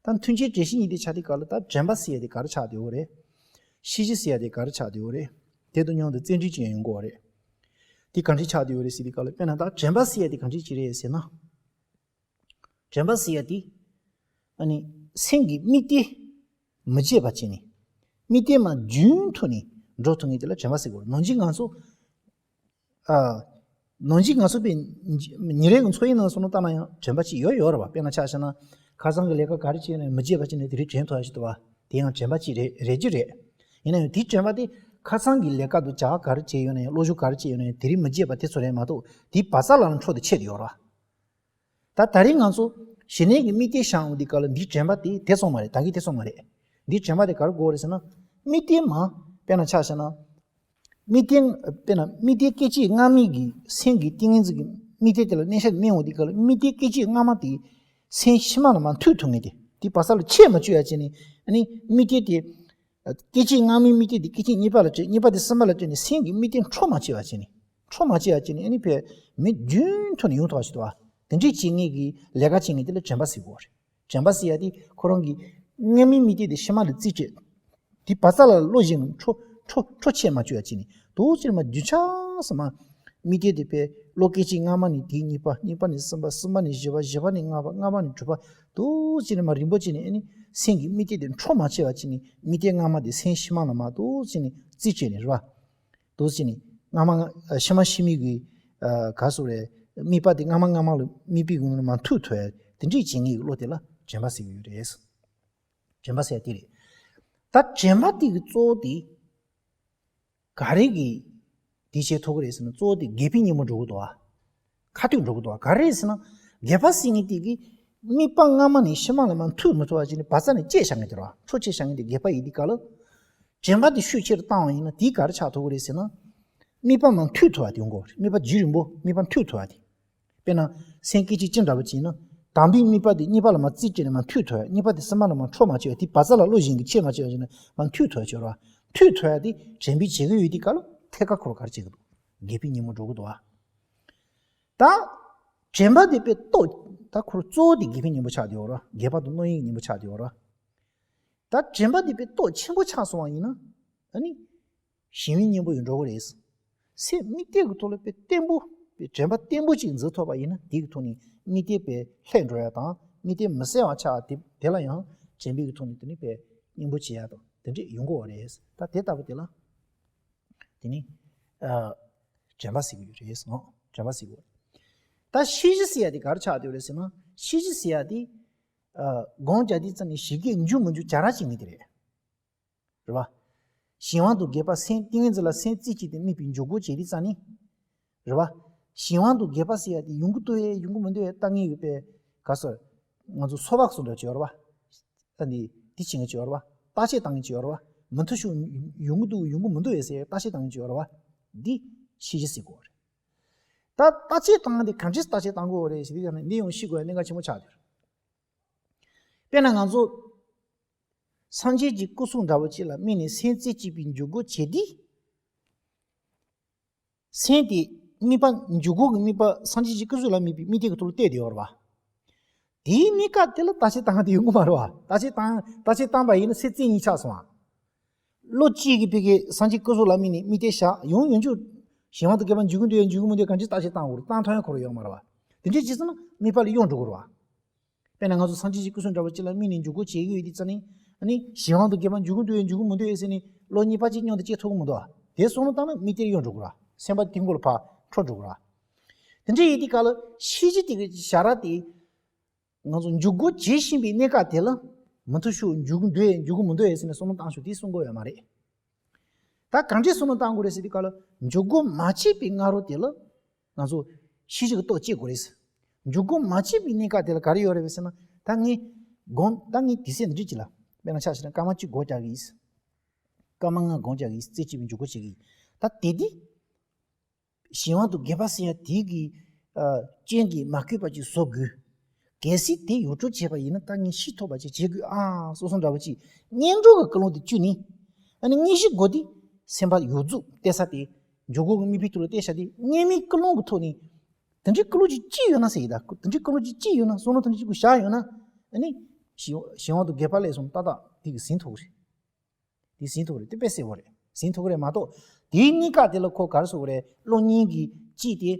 ད་མཐུན་རྐྱེན་འགྲེལ་བཤད་ཡིན་དེ་ཆགས་དེ་ག་ལ་ད་དྲན་པ་ཟེར་ཡ་དེ་གར་ཆགས་བསྡད་ཡོད་རེད། ཤེས་བྱ་ཟེར་ཡ་དེ་གར་ཆགས་བསྡད་ཡོད་རེད། དེ་དང་མཉམ་དུ་བརྩོན་འགྲུས་ཀྱང་ཡོང་གི་ཡོད་རེད། དེ་ག་འདྲས་ཆགས་བསྡད་ཡོད་རེད་ཟེར་དེ་ག་ལ་དཔེར་ན་ད་དྲན་པ་ཟེར་ཡ་དེ་ག་འདྲས་ཅིག་རེད་ཟེར་ན། དྲན་པ་ཟེར་ཡ་དེ། ཨ་ནི། སེམས་ཀྱི་དམིགས་གཏད། མི་བརྗེད་པ་བྱས་ནས། དམིགས་གཏད་མ་རྒྱུན་མཐུད་ནས་འགྲོ་ཐུབ་ངེས་དེ་ལ་དྲན་པ་ཟེར་དགོས་རེད། ནང་བཞིན་ང་ཚོ། ཨ། ནང་བཞིན་ང་ཚོ་པའི་ཉིན་རེའི་འཚོ་བའི་ནང་སོང་ན་ལྟ་ན་ཡང་དྲན་པ་ཅིག་ཡོད་ཡོད་རེད་བ། དཔེར་ན་ཆ་བཞག་ན། ཁ་སང་གི་ལས་ཀ་ག་རེ་བྱས་ནས་མི་བརྗེད་པ་བྱས་ནས་དེ་རིང་དྲན་ཐུབ་ཡ་ཞིག་འདུག་བ། དེ་ཡང་དྲན་པ་ཅིག་རེད་རེད་ཀྱི་རེད། ཡིན་ན་ཡང་དེའི་དྲན་པ་དེ་ཁ་སང་གི་ལས་ཀ་དང་བྱ་བ་ག་རེ་བྱས་ཡོད་ན་ཡང་བློ་སྦྱོང་ག་རེ་བྱས་ཡོད་ན་ཡང་དེ་རིང་མི་བརྗེད་པ་དེ་ཚོ་རེད་མ་གཏོགས་དེའི་བར་ས་ལ་འཕྲོ་དེ་ཆད་ཡོད་རེད་བ། ད་ད་རིང་ང་ཚོ་ཞི་གནས་ཀྱི་དམིགས་གཏད་བཞག་འོང་དུས་སྐབས་ལ་འདིའི་དྲན་པ་དེ་དེ་ཙམ་མ་རེད། ད་གིན་དེ་ཙམ་མ་རེད། འདིའི་དྲན་པ་དེ་ག་རེ་དགོས་རེད་ཟེར་ན། དམིགས་གཏད་མ། དཔེར་ན་ཆ་བཞག་ན། དམིགས་གཏད། དཔེར་ན་དམིགས་གཏད་སྐད་ཅིག་སྔ་མའི་གི་སེམས་ཀྱི་ཏིང་ངེ་འཛིན་གྱི་དམིགས་གཏད་དེ་ལ་གནས་ཤིང་དམིགས་འོང་དུས་སྐབས་ལ་དམིགས་གཏད་སྐད་ཅིག་སྔ་མ་དེ་སེམས་ཕྱི་མ་ལ་མར་མཐུད་ཐུབ་ངེས་དེ་དེའི་བར་ས་ལ་ཆད་མ་བཅུག་ཡ་བྱས་ནས་ཨ་ནི་དམིགས་གཏད་དེ། སྐད་ཅིག་སྔ་མའི་དམིགས་གཏད་དེ་སྐད་ཅིག་གཉིས་པ་ལ་སྤྲད། གཉིས་པ་དེ་གསུམ་པ་ལ་སྤྲད་ནས་སེམས་ཀྱི་དམིགས་གཏད་འཕྲོ་མ་ཆད་པ་བྱས་ནས། འཕྲོ་མ་ཆད་པ་བྱས་ནས་ཨ་ནི་ཕར་མི་རྒྱུན་མཐུད་ནས་ཡོང་ཐུབ་པ་ཞིག་འདུག་བ། དེ་འདྲའི་བྱེད་མཁན་གྱི་ལས་ཀ་བྱེད་མཁན་དེ་ལ་དྲན་པ་ཟེར་གྱི་ཡོད་རེད། དྲན་པ་ཟེར་ཡ་དེ་ཁོ་རང་གི་སྔ་མའི་དམིགས་གཏད་དེ་ཕྱི་མ་ལ་རྩིས་སྤྲད། དེ་བར་ས་ལ་བློ་གཞན་འཕྲོ་འཕྲོ་འཕྲོ་ཆད་མ་བཅུག་ཡ་བྱས་ནས་དུ་ཕྱིར་མ་རྒྱུན་ཆགས་སུ་མ། དམིགས་གཏད་དེ་ཕར་བློ་སྐད་ཅིག་སྔ་མ་ནས་དེའི་གཉིས་པ། གཉིས་པ་ནས་གསུམ་པ། གསུམ་པ་ནས་བཞི་པ། བཞི་པ་ནས་ལྔ་པ། ལྔ་པ་ནས་དྲུག་པ། དུ་ཕྱིར་མ་རིང་པོ་བྱས་ནས་ཨ་ནི་སེམས་ཀྱི་དམིགས་གཏད་དེ་འཕྲོ་མ་ཆད་པ་བྱས་ནས་དམིགས་གཏད་སྔ་མ་དེ་སེམས་ཕྱི་མ་ལ་མར་དུ་ཕྱིར་ནས་རྩིས་སྤྲད་ནས་རེད་བ། དུ་ཕྱིར་ནས་སྔ་མ་ཕྱི་མ་ཕྱི་མའི་གི་ག་སོགས་རེད། དམིགས་པ་དེ་སྔ་མ་སྔ་མ་ལ་དམིགས་པའི་སྒོ་ནས་མར་མཐུད་ཐུབ་ཡ་དེ་འདྲའི་བྱེད་མཁན་གྱི་བློ་དེ་ལ་དྲན་པ་ཟེར་གྱི་ཡོད་རེད། དྲན་པ་ཟེར་ཡ་དེ་རེད། ད་དྲན་པ་དེ་གི་གཙོ་བོ་དེ་ག་རེ་གི་དེ་བྱེད་ཐུབ་ཀྱི་རེད་ཟེར་ན་གཙོ་བོ་དེ་དགེ་བའི་གཉེན་པོ་འགྲོ་གི་འདུག་བ། ཁ་ཐུག་འགྲོ་གི་འདུག་བ། ག་རེ་རེད་ཟེར་ན་དགེ་བ་ཟེར་མཁན་དེ་གི་དམིགས་པ་སྔ་མ་ནས་ཕྱི་མ་ལ་མར་མཐུད་མི་ཐུབ་པ་བྱས་ནས་བར་ས་ནས་བཅད་བཞག་མཁན་དེ་རེད་བ། འཕྲོ་བཅད་བཞག་མཁན་དེ་དགེ་བ་ཡིན་དུས་སྐབས་ལ། དྲན་པ་དེ་ཤུགས་ཆེ་རུ་བཏང་བ་ཡིན་ན་དེས་ག་རེ་ཆགས་ཐུབ་ཀྱི་རེད་ཟེར་ན། དམིགས་པ་མར་མཐུད་ཐུབ་པ་དེ་ཡོང་གི་རེད། དམིགས་པ་རྒྱུན་རིང་པོ་དམིགས་པ་མཐུད་ཐུབ་པ་དེ། དཔེར་ན། སེམས་སྐད་ཅིག་གཅིག་འདྲ་པོ་ཅིག་ཡིན་ན། དང་པོའི་དམིགས་པ་དེ་གཉིས་པ་ལ་མར་རྩིས་སྤྲད་ནས་མར་མཐུད་ཐུབ་ཡ། གཉིས་པ་དེ་གསུམ་པ་ལ་མར་འཕྲོ་མ་ཆད་པ་དེ་བར་ས་ལ་བློ་གཞན་གྱིས་ཆད་མ་ཆད་པ་ཞིག་ན་མར་མཐུད་ཐུབ་ཡ་ཆོག་ར། མཐུད་ཐུབ་ཡ་དེ་དྲན་པས་བྱེད་ཀྱི་ཡོད་དུས་སྐབས་ལ་ཐད་ཀར་ཁོ་རང་ག་རེ་བྱེད་ཀྱི་འདུག་དགེ་བའི་གཉེན་པོ་འགྲོ་གི་འདུག་བ། ད། དྲན་པ་དེ་དཔེ་ཏོག་ད་ཁོ་རང་གཙོ་བོ་དེ་དགེ་བའི་གཉེན་པོ་ཆགས་བསྡད་ཡོད་ར། དགེ་བ་དང་སྣོད་ཡོན་གྱི་གཉེན་པོ་ཆགས་བསྡད་ཡོད་ར། ད་དྲན་པ་འདི་དཔེ་སྟོབས་ཆེན་པོ་ཆགས་སོང་བ་ཡིན་ན། ཨ་ནི། ཞི་བའི་གཉེན་པོ་ཡང་འགྲོ་གི་རེད། སེམས་དམིགས་གཏད་ཀྱི་ཐོག་ལ་དཔེ་བརྟན་པོ། དཔེ་དྲན་པ་བརྟན་པོ་ཅིག་འཛིན་ཐུབ་པ་ཡིན་ན་དེ་གི་ཐོག་ནས་དམིགས་གཏད་དཔེ་ལྷོད་འགྲོ་ཡ་དང་དམིགས་གཏད་མི་གསལ་བ་ཆགས་དེ་དེ་ལ་ཡང་དྲན་པའི་གི་ཐོག་ནས་དེ་ནི་དཔེ་གཉེན་པོ་བྱེད་ཡ་དང་དེ་འདྲས་ཡོང་གི་ཡོད་རེད། ད་དེ་ལྟ་བུ་དེ་ལ། དེ་ནི། ཨ། དྲན་པ་ཟེར་གི་ཡོད་རེད་ཟེར་ནོ། དྲན་པ་ཟེར་གི་ཡོད་རེད། ད་ཤེས་བྱ་ཟེར་ཡ་དེ་ག་རེ་ཆགས་བསྡད་ཡོད་རེད་ཟེར་ན་ཤེས་བྱ་ཟེར་ཡ་དེ། ཨ། སྒོམ་རྒྱག་དུས་ཙམ་ནས་ཞི་རྒོད་འཇུག་མི་འཇུག་བྱ་ར་བྱེད་ངེས་དེ་རེད། རེད་བ། གཞན་དབང་དུ་འགལ་བ་སེམས་ཏིང་ངེ་འཛིན་ལ་སེམས་རྩེ་གཅིག་ཏུ་དམིགས་པའི་འཇུག་སྒོ་བྱེད་དུས་ཙམ་ནས། རེད་བ། གཞན་དབང་དུ་འགལ་བ་ཟེར་ཡ་དེ་ཡོང་གི་འདུག་གས་ཡོང་གི་མི་འདུག་གས་ལྟ་ངེས་ཡོད་པས་ག་སོ། ང་ཚོ་སོ་ཕག་སོ་འདྲ་བྱེད་ཡོད་རེད་བ། ཨ་ནི་དེ་བྱེད་ངེས་བྱེད་ཡོད་རེད་བ། བརྟག་དཔྱད་བཏང་ངེས་བྱེད་ཡོད་རེད་བ། མི་མཐུན་ཕྱོགས་ཡོང་གི་འདུག་ཡོང་གི་མི་འདུག་གས་ཟེར་བརྟག་དཔྱད་བཏང་ངེས་བྱེད་ཡོད་རེད་བ། འདི་ཤེས་བྱ་ཟེར་དགོས་རེད། ད་བརྟག་དཔྱད་བཏང་ཡ་དེ་ག་འདྲས་བརྟག་དཔྱད་བཏང་དགོས་རེད་ཟེར་དུས་ཡང་ནི་འདི་ཡང་ཤེས་དགོས་ཡ་གནད་འགག་ཆེན་པོ་ཆགས་ཡོད་རེད། དཔེར་ན་ང་ཚོ། སངས་རྒྱས་ཀྱི་སྐུ་གཟུགས་འདྲ་བོ་ཅིག་ལ་དམིགས་ནས་སེམས་རྩེ་གཅིག་པའི་འཇུག་སྒོ་བྱེད་དུས། སེམས་དེ་དམིགས་པ་འཇུག་སྒོ་གི་དམིགས་པ་སངས་རྒྱས་ཀྱི་སྐུ་གཟུགས་ལ་དམིགས་པའི་དམིགས་གཏད་ཀྱི་ཐོག་ལ་གཏད་དེ་ཡོད་རེད་བ། དེའི་གནས་སྐབས་དེ་ལ་བརྟག་དཔྱད་བཏང་སྟེ་ཡོང་གི་མ་རེད་བ། བརྟག་དཔྱད་བཏང་བརྟག་དཔྱད་བཏང་པ་ཡིན་ན་སེམས་རྩེ་གཉིས་ཆགས་སོང་བ། བློ་གཅིག་གིས་ཕ་གི་སངས་རྒྱས་སྐུ་གཟུགས་ལ་དམིགས་ནས་དམིགས་གཏད་བཞག་ཡོང་ཡོང་རྒྱུ། གཞན་དབང་དུ་འགལ་བ་འཇུག་གི་འདུག་ཡང་འཇུག་གི་མི་འདུག་གང་ཅི་བརྟག་དཔྱད་བཏང་དགོས་རེད། བཏང་ཐོན་ཡང་ཁོ་རང་ཡོད་མ་རེད་བ། དེ་འདྲའི་བྱས་སོང་ན་དམིགས་པ་ལ་གཡོ་འགྲོ་གི་རེད་བ། དཔེར་ན་ང་ཚོ་སངས་རྒྱས་ཀྱི་སྐུ་གསུང་འདྲ་པོ་ཅིག་ལ་དམིགས་ནས་འཇུག་སྒོ་འབྱེད་ཀྱི་ཡོད་དུས་ཙ་ནི། ཨ་ནི་གཞན་དབང་དུ་སྒེག་པ་འཇུག་གི་འདུག་ཡ་འཇུག་གི་མི་འདུག་ཡ་ཟེར་ནས་བློ་གཉིས་པ་ཅིག་མཉམ་དུ་སྐྱེ་ཐུབ་ཀྱི་མི་འདུག་ཨ། དེ་བསམ་བློ་བཏང་ན་དམིགས་གཏད་ཡོངས་འགྲོ་དགོས་ར། སེམས་པ་དེ་མགོ་ལ་ཕར་འཕྲོ་འགྲོ་དགོས་ར། དེ་འདྲ་ཡིན་དུས་ག་ལ་ཤེས་བྱ་དེ་གི་བྱ་ར་དེ། ང་ཚོ་འཇུག་སྒོ་འབྱེད་བཞིན་པའི་གནས་སྐབས་དེ་ལ། མུ་མཐུད་ཤོག་འཇུག་གི་འདུག་ཡ་འཇུག་གི་མི་འདུག་ཡ་ཟེར་ནས་བསམ་བློ་བཏང་ཤོག་དེ་གསུང་དགོས་ཡ་མ་རེད། ད་གང་འདྲའི་བསམ་བློ་བཏང་དགོས་རེད་ཟེར་དུས་ག་ལ་འཇུག་སྒོ་མ་ཕྱེས་པའི་སྔ་རོལ་དེ་ལ་ང་ཚོ་ཤེས་བྱ་གི་རྟོག་བཅད་དགོས་རེད། འཇུག་སྒོ་མ་ཕྱེས་པའི་གནས་སྐབས་དེ་ལ་ག་རེ་ཡོད་རེད་ཟེར་ན། ད་ངས་སྒོམ་ད་ངས་དུས་ཚོད་འདི་འདྲ་ཅིག་ལ་དཔེར་ན་ཆ་བཞག་ན་སྐར་མ་གཅིག་སྒོམ་རྒྱག་གི་ཡིན། སྐར་མ་ལྔ་སྒོམ་རྒྱག་གི་ཡིན། རྩེ་གཅིག་པའི་འཇུག་སྒོ་བྱེད་ཀྱི་ཡིན། ད་དེ་དེ་གཞན་དབང་དུ་སྒེག་པ་ཟེར་ཡ་དེ་གི་ཨ་རྐྱེན་གྱིས་མ་གོས་པ་ཅིག་བཟོ་དགོས། གལ་སྲིད་དེ་ཡོངས་གྲོལ་བྱས་པ་ཡིན་ན་ད་ངས་ཤེས་ཐུབ་པ་ཅིག་བྱེད་དགོས་ཨ་སོགས་འདྲ་བོ་ཅིག་གཉེན་གྲོགས་ཀྱི་ཀུན་སློང་དེ་བཅུག་ནས། ཨ་ནི་དངོས་གཞི་སྒོ་དེ་སེམས་པ་ཡོངས་རྫོགས་གཏད་ས་དེ། འཇུག་སྒོ་གི་དམིགས་པའི་ཐོག་ལ་གཏད་བཞག་དེ་དངོས་མེད་ཀུན་སློང་གི་ཐོག་ནས། དེ་འདྲའི་ཀུན་སློང་ཅིག་སྐྱེས་ཡོད་ན་ཟེར་ཡིན་ད། དེ་འདྲའི་ཀུན་སློང་ཅིག་སྐྱེས་ཡོད་ན་བསམ་བློ་དེ་འདྲ་ཅིག་གུ་བཞག་ཡོད་ན། ཨ་ནི་གཞན་གཞན་དབང་དུ་སྒེག་པ་ལས་སོང་ཏག་ཏག་དེ་གི་ཟིན་ཐུབ་རེད། དེ་ཟིན་ཐུབ་རེད། དེ་དཔེ་གསལ་པོ་རེད། ཟིན་ཐུབ་ཀྱི་རེད་མ་གཏོགས། དེའི་གཉིས་ཀ་དེ་ལ་ཁོ་ག་རེ་ཟེར་དགོས་རེད། བློ་གཉིས་ཀྱིས་གཅིག་དེ།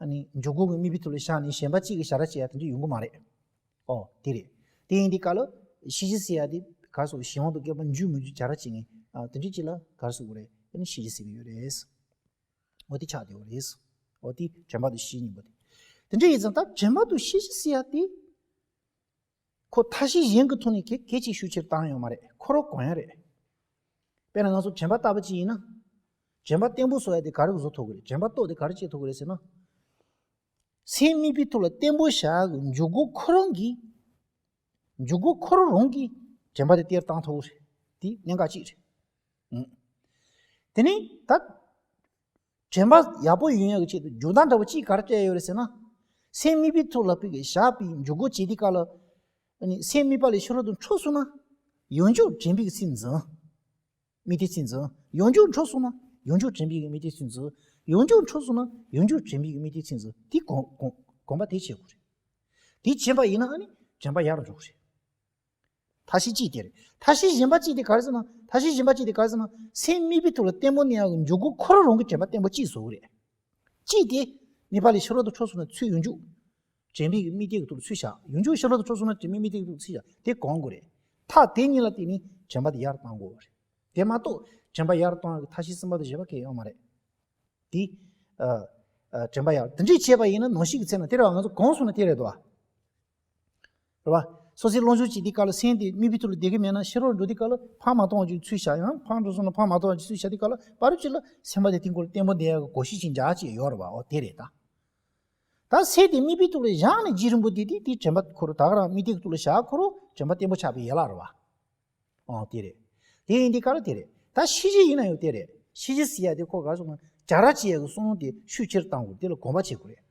ཨ་ནི་འཇུག་སྒོ་གི་དམིགས་པའི་ཐོག་ལ་བཞག་ནས་གཞན་པ་གཅིག་གི་བྱ་ར་བྱེད་ཡ་དེ་འདྲ་ཡོང་གི་མ་རེད། ཨོ་དེ་རེད། དེ་ཡིན་དུས་ག་ལ། ཤེས་བྱ་ཟེར་ཡ་དེ་ག་རེ་ཟེར་གཞན་དབང་དུ་སྒེག་པ་འཇུག་མི་འཇུག་བྱ་ར་བྱེད་མཁན་ཨ་དེ་འདྲ་གཅིག་ལ་ག་རེ་ཟེར་དགོས་རེད། ཨ་ནི་ཤེས་བྱ་ཟེར་གྱི་ཡོད་རེད། འོ་དེ་ཆགས་བསྡད་ཡོད་རེད། འོ་དེ་དྲན་པ་དང་ཤེས་བྱའི་གཉིས་པོ་དེ། དེ་འདྲ་ཡིན་ཙང་ད་དྲན་པ་དང་ཤེས་བྱ་ཟེར་ཡ་དེ། ཁོ་མཐའ་བཞི་གཞན་གྱི་ཐོག་ནས་གལ་གལ་ཆེ་ཤོས་ཆེར་བཏང་ཡོད་མ་རེད། ཁོ་རང་གོང་ཡང་རེད། དཔེར་ན་ང་ཚོ་དྲན་པ་ལྟ་བུ་ཅིག་ཡིན་ན། དྲན་པ་བརྟན་པོ་བཟོ་ཡ་དེ་ག་རེ་བཟོ་ཐུབ་ཀྱི་རེད། དྲན་པ་རྟོགས་དེ་ག་རེ་བྱེད་ཐུབ་ཀྱི་རེད་ཟེར་ན། སེམས་དམིགས་པའི་ཐོག་ལ་བརྟན་པོ་བཞག་གི་འཇུག་སྒོ་ཁོ་རང་གིས། འཇུག་སྒོ་ཁོ་རང་རང་གིས་དྲན་པ་དེ་སྟེར་བཏང་ཐུབ་ཀྱི་རེད། དེ་གནད་འགག་ཅིག་རེད། ཨང་། དེ་ནས་ད། དྲན་པ་ཡག་པོ་ཡོང་ཡག་གི་ཆེད་དུ་རྒྱུ་ལྡན་འདྲ་བོ་ཅིག་ག་རེ་སྤྲད་ཡོད་རེད་ཟེར་ན། སེམས་དམིགས་པའི་ཐོག་ལ་ཕུགས་ཀྱི་བཞག་པའི་འཇུག་སྒོ་བྱེད་དུས་སྐབས་ལ། ཨ་ནི་སེམས་དམིགས་པ་ལས་ཕྱི་རོལ་དུ་འཕྲོ་སོང་ན། ཡོངས་འཇུག་དྲན་པའི་ཚིག་འཛིན། དམིགས་གཏད་ཚིག་འཛིན། ཡོངས་འཇུག་འཕྲོ་སོང་ན་ཡོངས་འཇུག་དྲན་པའི་དམིགས་གཏད་ཚིག་འཛིན། ཡོངས་འཇུག་འཕྲོ་སོང་ན་ཡོངས་འཇུག་དྲན་པའི་དམིགས་གཏད་ཚིག་འཛིན། དེ་གོམས་གོམས་གོམས་པ་དེ་བྱེད་དགོས་རེད། དེ་བྱེད་པ་ཡིན་ན་ཨ་ནི་དྲན་པ་ཡར་འགྲོ་གི་རེད། མཐའ་བཞི་གཅིག་དེ་རེད། མཐའ་བཞི་གཞན་པ་གཅིག་དེ་ག་རེ་ཟེར་ན། མཐའ་བཞི་གཞན་པ་གཅིག་དེ་ག་རེ་ཟེར་ན། སེམས་དམིགས་པའི་ཐོག་ལ་བརྟན་པོ་གནས་ཡག་གི་འཇུག་སྒོ་ཁོ་རང་རང་གི་དྲན་པ་བརྟན་པོ་གཅིག་བཟོ་གི་རེད། གཅིག་དེ། དམིགས་པ་ལས་ཕྱི་རོལ་དུ་འཕྲོ་སོང་ན་ཚུར་ཡོངས་འཇུག་དྲན་པའི་དམིགས་གཏད་ཀྱི་ཐོག་ལ་ཚུར་བཞག་ཡོངས་འཇུག་ཕྱི་རོལ་དུ་འཕྲོ་སོང་ན་དྲན་པའི་དམིགས་གཏད་ཀྱི་ཐོག་ལ་ཚུར་བཞག་དེ་གོམས་དགོས་རེད། མཐའ་དེ་གཉིས་ལ་བརྟེན་ནས་དྲན་པ་དེ་ཡར་བཏང་དགོས་རེད། དེ་མ་གཏོགས་དྲན་པ་ཡར་གཏོང་ཡག་གི་མཐའ་བཞི་གསུམ་པ་དང་བཞི་པ་གང་ཡང་ཡོད་མ་རེད། དེ། ཨ། ཨ། དྲན་པ་ཡར་དེ་འདྲས་བྱས་པ་ཡིན་ན་ནང་བཞིན་གྱི་ཚེ་ན་དེ་རེད་བ། ང་ཚོ་གོམས་སོང་ན་དེ་རེད་དོ། རེད་བ། སོ་སོའི་བློ་སྦྱོང་བྱེད་དུས་སྐབས་ལ་སེམས་དེ་དམིགས་པའི་ཐོག་ལ་བསྡད་ཀྱི་མེད་ན་ཕྱི་རོལ་འགྲོ་དུས་སྐབས་ལ་ཕར་མ་གཏོང་བ་ཅིག་ཚུར་བཞག་ཡང་ཕར་འགྲོ་སོང་ན་ཕར་མ་གཏོང་བ་ཅིག་ཚུར་བཞག་དུས་སྐབས་ལ་བར་དུ་ཅིག་ལ་སེམས་པ་དེ་དེའི་སྐོར་ལ་བརྟན་པོ་བསྡད་ཡག་གི་གོམས་གཤིས་ཤིག་འཇགས་ཅིག་ཡོད་རེད་བ། འོ་དེ་རེད་ད། ད་སེམས་དེ་དམིགས་པའི་ཐོག་ལ་བཞག་ནས་རྗེས་རིང་པོ་དེ་དེ་དེ་དྲན་པ་ཁོ་རང་ད་ག་རང་དམིགས་གཏད་ཀྱི་ཐོག་ལ་བཞག་ཁོ་རང་དྲན་པ་བརྟན་པོ་ཆགས་པའི་ཡན་ལག་རེད་བ། ཨང་། དེ་རེད། དེ་ཡིན་དུས་ག་ལ་དེ་རེད། ད་ཤེས་བྱེད་ཡིན་ན་ཡང་དེ་རེད། ཤེས་བྱེད་ཟེར་ཡ་དེ་ཁོ་ག་རེ་ཟེར་ན་བྱ་ར་བྱེད་ཡ་གི་བསམ་བློ་དེ་ཤུགས་ཆེར་བཏང་དགོས། དེ་ལ་གོམས་པ་བྱེད་དགོས་རེད།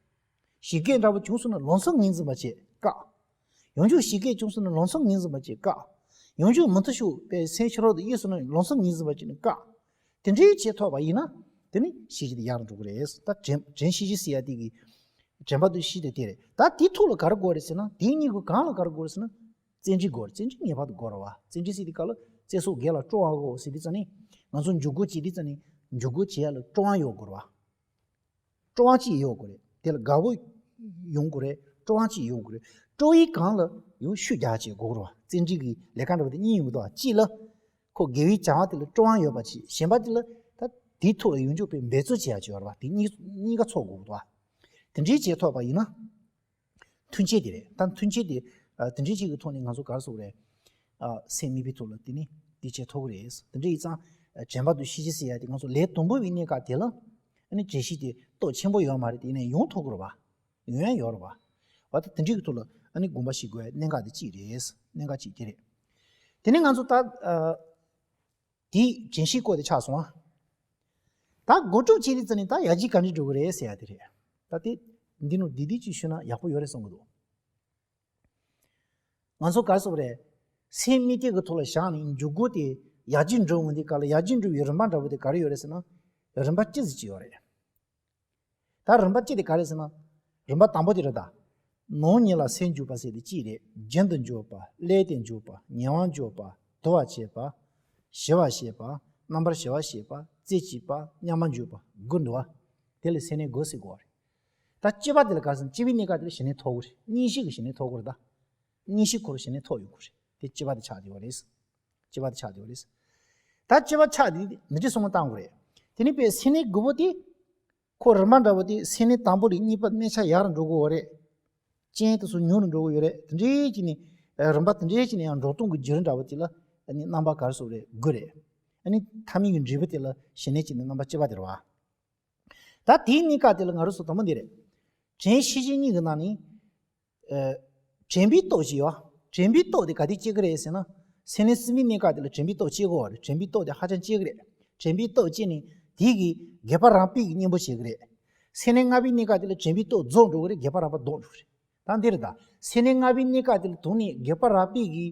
ཞིག་གེ་འདྲ་པོ་བྱུང་སོང་ན་ལམ་སང་ངོས་འཛིན་པ་བྱེད་དཀའ། ཡོངས་འཇུག་ཞིག་གེ་བྱུང་སོང་ན་ལམ་སང་ངོས་འཛིན་པ་བྱེད་དཀའ། ཡོངས་འཇུག་མུ་མཐུད་ཤོག་པའི་སེམས་ཕྱི་རོལ་དུ་གཡེང་སོང་ན་ལམ་སང་ངོས་འཛིན་པ་བྱེད་ནི་དཀའ། དེ་འདྲའི་བྱེད་ཐུབ་པ་ཡིན་ན་དེ་ནི་ཤེས་བྱེད་དེ་ཡར་འགྲོ་གི་རེད། ད་དྲན་དྲན་ཤེས་བྱེད་ཟེར་ཡ་དེ་གི་དྲན་པ་དང་ཤེས་བྱེད་དེ་རེད། ད་དེའི་ཐོག་ལ་ག་རེ་དགོས་རེད་ཟེར་ན། དེའི་གཉིས་ཀྱི་གང་ལ་ག་རེ་དགོས་རེད་ཟེར་ན། བརྩོན་འགྲུས་དགོས་རེད། བརྩོན་འགྲུས་ངེས་པར་དུ་དགོས་རེད་བ། བརྩོན་འགྲུས་ཟེར་དུས་སྐབས་ལ་བརྩེ་སེམས་དགེ་ལ་སྤྲོ་བ་དགོས་ཟེར་དུས་ཙམ་ནས། ང་ཚོ་འཇུག་སྒོ་བྱེད་དུས་ཙམ་ནས་འཇུག་སྒོ་བྱེད་ཡ་ལ་སྤྲོ་བ་ཡོད་དགོས་རེད་བ། སྤྲོ་བ་ཅིག་ཡོད་དགོས་རེད། དེ་ལ་དགའ་བོ་ཡོང་དགོས་རེད། སྤྲོ་བ་ཅིག་ཡོང་དགོས་རེད། སྤྲོ་བའི་སྒང་ལ་ཡང་ཤུགས་རྒྱག་བྱེད་དགོས་རེད་བ། བརྩོན་འགྲུས་ཀྱི་ལས་ཀ་འདྲ་བོ་དེ་གཉིས་ཡོང་གི་འདུག་བ། གཅིག་ལ་ཁོ་དགེ་བའི་བྱ་བ་དེ་ལ་སྤྲོ་བ་ཡོད་པ་ཅིག་གཞན་པ་དེ་ལ་ད་དེའི་ཐོག་ལ་ཡོངས་འཇུག་པའི་འབད་རྩོལ་བྱེད་ཡ་ཅིག་ཡོད་རེད་བ། དེ་གཉིས་གཉིས་ཀ་ཚོགས་དགོས་འདུག་བ། དེ་འདྲའི་བྱེད་ཐུབ་པ་ཡིན་ན། མཐུན་རྐྱེན་དེ་རེད། ད་མཐུན་རྐྱེན་དེ་ཨ་དེ་འདྲའི་ཅིག་གི་ཐོག་ནས་ང་ཚོ་ག་རེ་ཟེར་དགོས་རེད། ཨ་སེམས་དམིགས་པའི་ཐོག་ལ་དེ་ནི་དེ་བྱེད་ཐུབ་ཀྱི་རེད། དེ་འདྲ་ཡིན་ཙང་ཨ་དྲན་པ་དང་ཤེས་བྱེད་ཟེར་ཡ་དེ་ང་ཚོ་ལས་དང་པོ་བའི་གནས་སྐབས་དེ་ལ་ཨ་ནི་དྲན་ཤེས་དེ་སྟོབས་ཆེན་པོ་ཡོད་མ་རེད། དེ་ནས་ཡོང་ཐུབ་ཀྱི་རེད་བ། ཡོང་ཡ་ཡོད་རེད་བ། བ་ད་དེ་འདྲའི་གི་ཐོག་ལ་ཨ་ནི་དགོངས་པ་བཞེས་དགོས་ཡ་གནད་འགག་དེ་གཅིག་རེད། གནད་འགག་གཅིག་དེ་རེད། དེ་ནས་ང་ཚོ་ད་ཨ། དེའི་དྲན་ཤེས་སྐོར་དེ་ཆགས་སོང་ཨ། ད་འགོ་སྒྲུབ་བྱེད་དུས་ཙམ་ནས་ད་ཡར་རྒྱས་ག་འདྲ་འགྲོ་གི་རེད་ཟེར་ཡ་དེ་རེད། ད་དེ་འདི་ནང་བསྡུས་བསྡུས་ཅིག་ཞུས་ན་ཡག་པོ་ཡོད་རེད་བསམ་གྱི་འདུག་ང་ཚོ་ག་རེ་ཟེར་དགོས་རེད། སེམས་དམིགས་གཏད་ཀྱི་ཐོག་ལ་བཞག་ནས་འཇུག་སྒོ་དེ་ཡར་རྒྱས་འགྲོ་འོང་དུས་སྐབས་ལ་ཡར་རྒྱས་འགྲོ་བའི་རིམ་པ་འདྲ་བོ་དེ་ག་རེ་ཡོད་རེད་ཟེར་ན། རིམ་པ་བཅུ་ཙམ་ཅིག་ཡོད་རེད། ད་རིམ་པ་གཅིག་དེ་ག་རེ་ཟེར་ན། རིམ་པ་དང་པོ་དེ་རེད་ད། ནོར་ཉིད་ལ་སེམས་འཇུག་པ་ཟེར་དེ་གཅིག་རེད། རྒྱུན་དུ་འཇུག་པ། བསླད་དེ་འཇུག་པ། ཉེ་བར་འཇུག་པ། དུ་བ་བྱེད་པ། ཞི་བ་བྱེད་པ། རྣམ་པར་ཞི་བ་བྱེད་པ། རྩེ་གཅིག་པ། མཉམ་པར་འཇུག་པ། དགུ་འདུག་བ། དེ་ལ་སེམས་གནས་དགུ་ཟེར་དགོས་པ་རེད། ད་སྤྱི་པ་དེ་ལ་ག་རེ་ཟེར་ན། སྤྱི་པའི་གནས་སྐབས་དེ་ལ་ཞི་གནས་ཐོབ་དགོས་རེད། གཉིད་ཤེས་ཀྱི་ཞི་གནས་ཐོབ་དགོས་རེད་ད། མངོན་ཤེས་ཁོ་རང་ཞི་གནས་ཐོབ་ཡོང་གི་རེད། དེ་སྤྱི་པ་དེ་ཆགས་བསྡད་པ་རེད། སྤྱི་པ་དེ་ཆགས་བསྡད་པ་རེད། ད་སྤྱི་པ་ཆགས་དེ་འདི་འདྲའི་བསམ་བློ་བཏང་དགོས་རེད། དེ་ནས་པའི་སེམས་གནས་དགུ་པོ་དེ། ཁོ་རིམ་པ་འདྲ་བོ་དེ་སེམས་གནས་དང་པོ་ལས་གཉིས་པ་གནས་ཆ་ཡག་རུ་འགྲོ་དགོས་པ་རེད། རྐྱེན་དེ་ཚོ་ཉུང་རུ་འགྲོ་གི་ཡོད་རེད། དེ་འདྲའི་ཅིག་ནི་རིམ་པ་དེ་འདྲའི་ཅིག་ནི་ཡང་འགྲོ་སྟངས་ཀྱི་བརྒྱུད་རིམ་འདྲ་བོ་དེ་ལ་ཨ་ནི་རྣམ་པ་ག་རེ་ཟེར་དགོས་རེད། དགུ་རེད། ཨ་ནི་ཐ་མའི་གི་འབྲས་བུ་དེ་ལ་ཞི་གནས་ཅིག་ནི་རྣམ་པ་སྤྱི་པ་དེ་རེད་བ། ད་དེའི་གནས་སྐབས་དེ་ལ་ང་རང་ཚོ་དང་པོ་འདི་རེད། དྲན་ཤེས་བཞིན་གཉིས་ཀྱི་ནང་ནས། ཨ། དྲན་པའི་སྟོབས་ཅིག་ཡོད། དྲན་པའི་སྟོབས་དེ་ག་དེ་སྐྱེ་གི་རེད་ཟེར་ན། སེམས་གནས་གསུམ་པའི་གནས་སྐབས་དེ་ལ་དྲན་པའི་སྟོབས་སྐྱེ་དགོས་པ་རེད། དྲན་པའི་སྟོབས་དེ་ཧ་ཅང་སྐྱེ་གི་རེད། དྲན་པའི་སྟོབས་སྐྱེས་ནས་དེ་གིས་རྒྱས་པ་རགས་པའི་གི་གཉེན་པོ་བྱེད་གི་རེད། སེམས་གནས་ལྔ་པའི་གནས་སྐབས་དེ་ལ་དྲན་པའི་སྟོབས་རྫོགས་འགྲོ་གི་རེད། རྒྱས་པ་རགས་པ་ལྡོག་འགྲོ་གི་རེད། ད་འདིར་ད་སེམས་གནས་ལྔ་པའི་གནས་སྐབས་དེ་ལ་དོན་ནས་རྒྱས་པ་རགས་པའི་གི་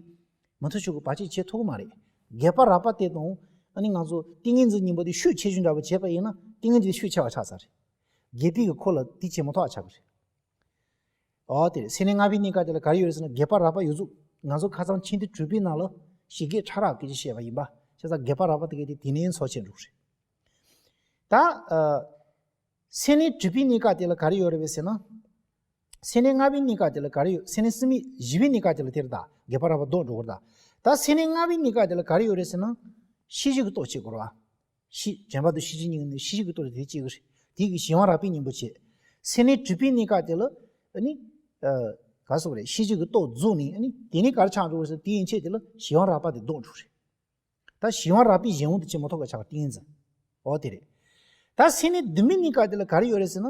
མུ་མཐུད་ཕྱོགས་ཀྱི་བར་ཆད་བྱེད་ཐུབ་ཀྱི་མ་རེད། རྒྱས་པ་རགས་པ་དེ་དང་ཨ་ནི་ང་ཚོ་ཏིང་ངེ་འཛིན་གཉིས་པོ་དེ་ཤུགས་ཆེ་ཤོས་འདྲ་པོ་བྱས་པ་ཡིན་ན་ཏིང་ངེ་འཛིན་ཤུགས་ཆེ་བ་ཆགས་ཚར་རེད། རྒྱས་པའི་གི་ཁོ་ལ་དེ་བྱེད་མ་ཐུབ་པ་ཆགས་ཀྱི་རེད། འོ་དེ་རེད། སེམས་གནས་ལྔ་པའི་གནས་སྐབས་དེ་ལ་ག་རེ་ཡོད་རེད་ཟེར་ན་རྒྱས་པ་རགས་པ་ཡོད་ཚུལ། ང་ཚོ་ཁ་སང་ཆེན་ཏེ་དྲུག་པའི་ནང་ལ་ཞི་རྒྱས་ཕྲ་རགས་སྐད་ཆ་བཤད་པ་ཡིན་པ། བྱས་ཙང་རྒྱས་པ་རགས་པ་དེ་གའི་དེ་དེ་ནས་ཚོགས་ཆེན་འགྲོ་གི་རེད། ད། ཨ། སེམས་གནས་དྲུག་པའི་གནས་སྐབས་དེ་ལ་ག་རེ་ཡོད་རེད་པས་ཟེར་ན། སེམས་གནས་ལྔ་པའི་གནས་སྐབས་དེ་ལ་ག་རེ་ཡོད། སེམས་གནས་གསུམ་པའི་བཞི་པའི་གནས་སྐབས་དེ་ལ་དེ་རེད་ད། རྒྱས་པ་རགས་པ་ལྡོག་འགྲོ་གི་རེད་ད། ད་སེམས་གནས་ལྔ་པའི་གནས་སྐབས་དེ་ལ་ག་རེ་ཡོད་རེད་ཟེར་ན། ཤེས་བཞིན་གྱི་སྟོབས་སྐྱེ་དགོས་རེད་བ། ཤེས། དྲན་པ་དང་ཤེས་བཞིན་གཉིས་ནི་ཤེས་བཞིན་གྱི་སྟོབས་དེ་སྐྱེ་གི་རེད། དེ་གིས་གཞན་དབང་རགས་པའི་གཉེན་པོ་བྱེད། སེམས་གནས་དྲུག་པའི་གནས་སྐབས་དེ་ལ་ཨ་ནི། ཨ། ག་རེ་ཟེར་དགོས་རེད། ཤེས་བཞིན་གྱི་སྟོབས་རྫོགས་ནས་ཨ་ནི་དེ་ནས་ག་རེ་ཆགས་འགྲོ་གི་རེད་ཟེར་ན། དེ་ཡན་ཆད་དེ་ལ་གཞན་དབང་རགས་པ་དེ་ལྡོག་འགྲོ་གི་རེད། ད་གཞན་དབང་རགས་པའི་གཞན་དབང་དུ་བྱེད་མ་ཐུབ་པ་ཆགས་ཏིང་ངེ་འཛིན། འོ་དེ་རེད། ད་སེམས་གནས་བདུན་པའི་གནས་སྐབས་དེ་ལ་ག་རེ་ཡོད་རེད་ཟེར་ན།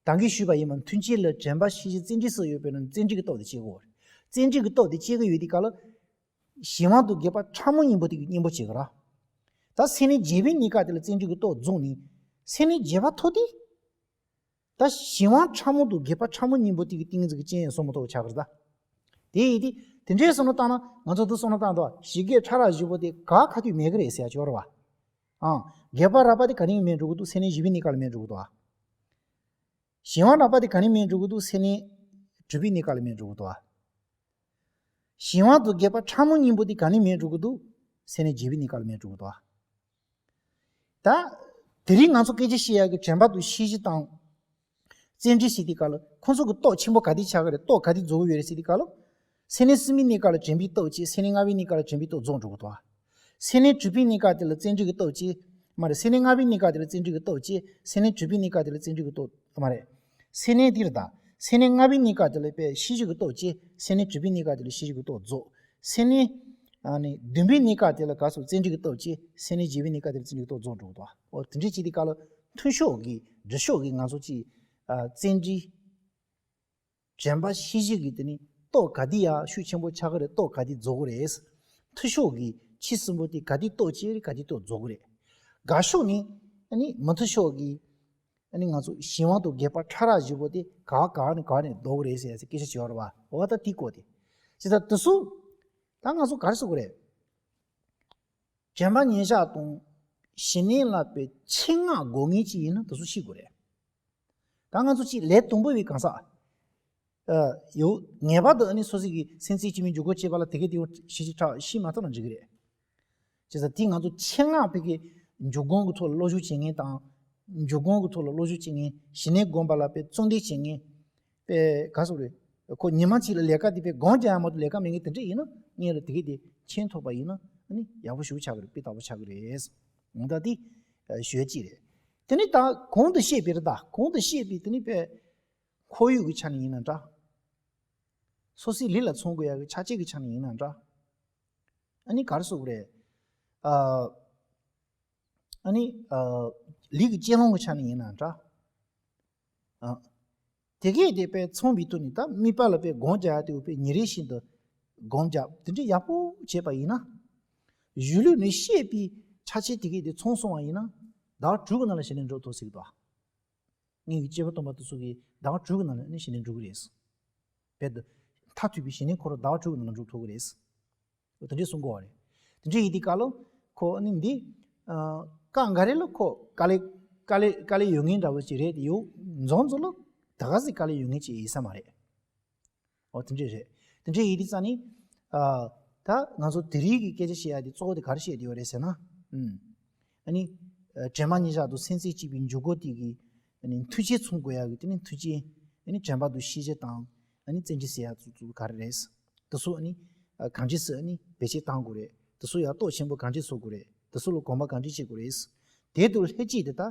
ད་གིན་ཞུས་པ་ཡིན་པ། མཐུན་རྐྱེན་ལ་དྲན་པ་ཤེས་བཞིན་བརྩོན་འགྲུས་སུ་ཡོད་པས་ན་བརྩོན་འགྲུས་ཀྱི་སྟོབས་དེ་སྐྱེ་དགོས་རེད། བརྩོན་འགྲུས་ཀྱི་སྟོབས་དེ་སྐྱེ་གི་ཡོད་དུས་སྐབས་ལ། གཞན་དབང་དུ་རྒྱས་པ་ཕྲ་མོ་གཉེན་པོ་དེ་གི་གཉེན་པོ་བྱེད་གི་ར། ད་སེམས་གནས་བརྒྱད་པའི་གནས་སྐབས་དེ་ལ་བརྩོན་འགྲུས་ཀྱི་སྟོབས་རྫོགས་ནས། སེམས་གནས་བརྒྱད་པ་ཐོབ་དུས། ད་གཞན་དབང་ཕྲ་མོ་དང་རྒྱས་པ་ཕྲ་མོ་གཉེན་པོ་དེ་གི་ཏིང་ངེ་འཛིན་གྱི་སྤྱན་ཡང་སོང་མ་ཐུབ་པ་ཆགས་ཀྱི་རེད་ད། དེ་ཡིན་དུས་དེ་འདྲའི་བསམ་བློ་བཏང་ན། ང་ཚོ་འདི་བསམ་བློ་བཏང་འདུག་བ། ཞི་རྒྱས་ཕྲ་རགས་བཞི་པོ་དེ་ག་ག་དུས་མེད་ཀྱི་རེད་ཟེར་ཡ་ཅིག་ཡོད་རེད་བ། ཨང་། རྒྱས་པ་རགས་པ་དེ་ག་ནས་མེད་འགྲོ་གི་འདུག་སེམས་གནས་བཞི་པའི་གནས་སྐབས་ལ་མེད་འགྲོ་གི་འདུག་བ། གཞན་དབང་རགས་པ་དེ་ག་ནས་མེད་འགྲོ་གི་འདུག་སེམས་གནས་དྲུག་པའི་གནས་སྐབས་ལ་མེད་འགྲོ་གི་འདུག་བ། གཞན་དབང་དང་རྒྱས་པ་ཕྲ་མོ་གཉེན་པོ་དེ་ག་ནས་མེད་འགྲོ་གི་འདུག་སེམས་གནས་བརྒྱད་པའི་གནས་སྐབས་ལ་མེད་འགྲོ་གི་འདུག་བ། ད། དེ་རིང་ང་ཚོ་སྐད་ཆ་བཤད་ཡག་གི་དྲན་པ་དང་ཤེས་བཞིན་དང་། བརྩོན་འགྲུས་ཟེར་དུས་སྐབས་ལ་ཁོང་ཚོ་གི་སྟོབས་ཆེན་པོ་ག་དེ་ཆགས་ཀྱི་རེད། སྟོབས་ག་དེ་རྫོགས་ཀྱི་ཡོད་རེད་ཟེར་དུས་སྐབས་ལ། སེམས་གནས་གསུམ་པའི་གནས་སྐབས་ལ་དྲན་པའི་སྟོབས་སྐྱེ། སེམས་གནས་ལྔ་པའི་གནས་སྐབས་ལ་དྲན་པའི་སྟོབས་རྫོགས་འགྲོ་གི་འདུག་བ། སེམས་གནས་དྲུག་པའི་གནས་སྐབས་དེ་ལ་བརྩོན་འགྲུས་ཀྱི་སྟོབས་སྐྱེ། མ་རེད། སེམས་གནས་ལྔ་པའི་གནས་སྐབས་དེ་ལ་བརྩོན་འགྲུས་ཀྱི་སྟོབས་སྐྱེ། སེམས་གནས་དྲུག་པའི་གནས་སྐབས་དེ་ལ་བརྩོན་འགྲུས་ཀྱི་སྟོབས། མ་རེད། སེམས་གནས་དེ་རེད་ད། སེམས་གནས་ལྔ་པའི་གནས་སྐབས་དེ་ལ་པའི་ཤེས་བཞིན་གྱི་སྟོབས་སྐྱེ། སེམས་གནས་དྲུག་པའི་གནས་སྐབས་དེ་ལ་ཤེས་བཞིན་གྱི་སྟོབས་རྫོགས། སེམས་གནས། ཨ་ནི་བདུན་པའི་གནས་སྐབས་དེ་ལ་ག་སོགས་བརྩོན་འགྲུས་ཀྱི་སྟོབས་སྐྱེ། སེམས་གནས་བརྒྱད་པའི་གནས་སྐབས་དེ་ལ་བརྩོན་འགྲུས་ཀྱི་སྟོབས་རྫོགས་འགྲོ་གི་འདུག་འོ་དེ་འདྲའི་བྱས་དུས་སྐབས་ལ་མཐུན་ཕྱོགས་ཀྱི་སྒྲུབ་ཕྱོགས་ཀྱི་ང་ཚོ་ཅིག་ཨ། བརྩོན་འགྲུས། དྲན་པ་ཤེས་བཞིན་གྱི་དེ་ནི་སྟོབས་ག་དེ་ཡག་ཤུགས་ཆེན་པོ་ཆགས་ཀྱི་རེད། སྟོབས་ག་དེ་རྫོགས་ཀྱི་རེད། མཐུན་ཕྱོགས་ཀྱི་ཕྱི་གསུམ་པོ་དེ་ག་དེ་སྟོབས་ཆེ་རེད། ག་དེ་སྟོབས་རྫོགས་ཀྱི་རེད། དགག་ཕྱོགས་ནི་ཨ་ནི་མི་མཐུན་ཕྱོགས་ཀྱི་ཨ་ནི་ང་ཚོ་གཞན་དབང་དང་རྒྱས་པ་ཕྲ་རགས་བཞི་པོ་དེ་ག་ག་ནས་ག་ནས་ལྡོག་གི་རེད་ཟེར་ཡ་ཟེར་སྐད་ཆ་བྱེད་ཡོད་རེད་བ། འོ་ད་དེ་སྐོར་དེ། ཇི་ལྟར་དེ་ཚོ་ད་ང་ཚོ་ག་རེ་ཟེར་དགོས་རེད། དྲན་པ་ཉེར་བཞག་དང་ཞི་གནས་ལ་པའི་ཆེད་མངགས་དགོས་ངེས་ཅིག་ཡིན་ན་དེ་ཚོ་ཤེས་དགོས་རེད། ད་ང་ཚོ་ཅིག་ལས་དང་པོ་བའི་གང་ཟག་ཨ། ཡོད། ངེས་པར་དུ་ཨ་ནི་སོ་སོ་གི་སེམས་རྩེ་གཅིག་པའི་འཇུག་སྒོ་བཅད་པ་ལ་དེ་གའི་དེ་བ་ཞི་ཞི་དྲག་ཤེས་མ་ཐུབ་ན་འགྲིག་གི་རེད། བྱས་ཙང་དེ་ང་ཚོ་ཆེད་མངགས་པའི་གི་འཇུག་སྒོ་གི་ཐོག་ལ་བློ་སྦྱོང་བྱེད་མཁན་དང་། འཇུག་སྒོ་གི་ཐོག་ལ་བློ་སྦྱོང་བྱེད་མཁན། ཞི་གནས་སྒོམ་པ་ལ་པའི་གཙོ་འདོན་བྱེད་མཁན། པའི་ག་སོགས་རེད། ཁོ་ཉི་མ་གཅིག་ལ་ལས་ཀ་དེ་པའི་སྒོམ་རྒྱག་ཡ་མ་གཏོགས་ལས་ཀ་མེད་མཁན་དེ་འདྲ་ཡིན་ན། སྔོན་ལ་དེ་གའི་དེ་མཁྱེན་ཐུབ་པ་ཡིན་ན་ཨ་ནི་ཡག་པོ་ཞེ་པོ་ཆགས་ཀྱི་རེད། སྤུས་དག་པོ་ཆགས་ཀྱི་རེད། འོ་ད་དེ་ཞུ་ཡ་གཅིག་རེད། དེ་ནས་ད་གོང་དུ་བཤད་པའི་རེད། ད་གོང་དུ་བཤད་པའི་དེ་ནི་པའི་ཁོར་ཡུག་གི་ཆ་ནས་ཡིན་ན་འདྲ། སོ་སོའི་ལུས་ལ་མཚོན་དགོས་ཡ་གི་ཆ་བྱད་ཀྱི་ཆ་ནས་ཡིན་ན་འདྲ། ཨ་ནི་ག་རེ་ཟེར་དགོས་རེད། ཨ། ཨ་ནི། ཨ། ལུས་ཀྱི་གཅེས་ལོང་གི་ཆ་ནས་ཡིན་ན་འདྲ། ཨ། དེ་གས་དེ་པའི་མཚོན་པའི་ཐོག་ནས་ད་དམིགས་པ་ལ་པའི་སྒོམ་རྒྱག་ཡ་དེ་པའི་ཉིན་རེ་བཞིན་དུ་སྒོམ་རྒྱག་དེ་འདྲ་ཡག་པོ་བྱས་པ་ཡིན་ན། གཞུང་ལུགས་ནས་བཤད་པའི་ཆ་བྱད་དེ་གས་དེ་ཚང་སོང་བ་ཡིན་ན། ཟླ་བ་དྲུག་གི་ནང་ལ་ཞི་གནས་འགྲུབ་ཐུབ་སྲིད་ཀྱི་འདུག་སྔོན་གྱི་སྐྱེས་བུ་སྟོན་པ་དེ་ཚོ་གིས་ཟླ་བ་དྲུག་གི་ནང་ལ་ནི་ཞི་གནས་འགྲུབ་ཀྱི་རེད། བོད་དུ་མཐར་ཐུག་པའི་ཞི་གནས་ཁོ་རང་ཟླ་བ་དྲུག་གི་ནང་ལ་འགྲུབ་ཐུབ་ཀྱི་རེད། དེ་འདྲས་གསུང་གི་ཡོད་རེད། དེ་འདྲས་ཡིན་དུས་སྐབས་ལ་ཁོ་ནི་འདི། ཨ། སྐབས་འགའ་རེ་ལ་ཁོ་དཀའ་ལས་དཀའ་ལས་དཀའ་ལས་ཡོད་མཁན་འདྲ་བོ་ཅིག་རེད་དེ། ཡོད་མཚམས་མཚམས་ལ་ད་ག་ཟེ་དཀའ་ལས་ཡོད་མཁན་ཅིག་ཡིན་ས་མ་རེད། འོ་དེ་འདྲས་རེད། དེ་འདྲས་ཡིན་དུས་ཙང་ནི། ཨ། ད་ང་ཚོ་དེ་རིང་གི་སྐད་ཆ་བཤད་ཡ་དེ་གཙོ་བོ་དེ་ག་རེ་བཤད་དེ་ཡོད་རེད་ཟེར་ན། ཨུམ། ཨ་ནི། ཨ། དྲན་པ་ཉེར་བཞག་དང་སེམས་རྩེ་གཅིག་པའི་འཇུག་སྒོ་དེ་གི་ཨ་ནི་མཐུན་རྐྱེན་མཚོན་དགོས་ཡ་གི་དེ་ནི་མཐུན་རྐྱེན། ཨ་ནི་དྲན་པ་དང་ཤེས་བྱ་དང་། ཨ་ནི་བརྩོན་འགྲུས་ཟེར་ཡ་ཚོ་ཚོ་ག་རེ་རེད། དེ་ཚོ་ཨ་ནི་གང་ཅི་སེ་ཨ་ནི་བེད་སྤྱད་གཏང་དགོས་རེད། དེ་ཚོ་ཡར་གཏོར་ཆེན་པོ་གང་ཅི་བཟོ་དགོས་རེད། དེ་ཚོ་ལ་གོམ་པ་གང་ཅི་བྱེད་དགོས་རེད། དེ་དུ་ལྷད་ཅིག་དེ་དག་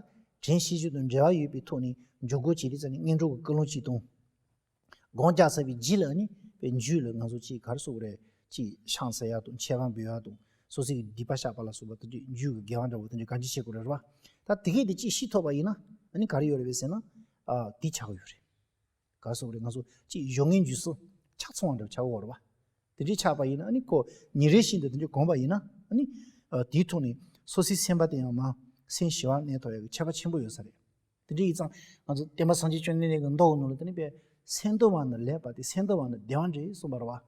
དྲན་ཤེས་བཞིན་དུ་འབྲེལ་བ་ཡོད་པའི་ཐོག་ནས་འཇུག་སྒོ་བྱེད་དུས་ཙམ་ནས་ངན་འགྲོ་གི་ཀུན་སློང་ཅིག་དང་། སྒོམ་རྒྱག་ཚར་བའི་རྗེས་ལ་ནི་པའི་རྒྱུད་ལ་ང་ཚོ་ཅིག་ག་རེ་ཟེར་དགོས་རེད། ཅིག་ཕྱག་འཚལ་ཡག་དང་མཆོད་པ་འབུལ་ཡག་དང་སོ་སོའི་སྡིག་པ་བཤགས་པ་ལ་སོགས་པ་དེ་འདྲའི་རྒྱུད་ཀྱི་དགེ་བ་འདྲ་བོ་དེ་འདྲའི་གང་ཅི་བྱེད་དགོས་རེད་རེད་བ། ད་དེ་གས་དེ་ཅིག་ཤེས་ཐུབ་པ་ཡིན་ན་ཨ་ནི་ག་རེ་ཡོད་རེད་བས་ཟེར་ན། ཨ་དེ་ཆགས་ཀྱི་ཡོད་རེད། ག་རེ་ཟེར་དགོས་རེད། ང་ཚོ་ཅིག་གཞོགས་སྔོན་རྒྱུ་སོ་ཆགས་ཚང་བ་འདྲ་བོ་ཆགས་ཀྱི་ཡོད་རེད་བ། དེ་འདྲའི་ཆགས་པ་ཡིན་ན་ཨ་ནི་ཁོ་ཉིན་རེ་བཞིན་དུ་དེ་འདྲའི་གོམས་པ་ཡིན་ན་ཨ་ནི་ཨ་དེའི་ཐོག་ནས་སོ་སོའི་སེམས་པ་དེ་ཡང་མ་སེམས་ཞི་བ་གནས་ཐུབ་ཡག་གི་ཁྱད་པར་ཆེན་པོ་ཡོད་ས་རེད། དེ་འདྲ་ཡིན་ཙང་ང་ཚོ་བསྟན་པ་སངས་རྒྱས་བཅོམ་ལྡན་འདས་ཀྱི་མདོ་ནང་ལ་དེ་ནི་པས་སེམས་འདུལ་བ་ནི་ལེགས་པ་སྟེ་སེམས་འདུལ་བ་ནི་བདེ་བ་འདྲ་གསུངས་པ་རེད་བ།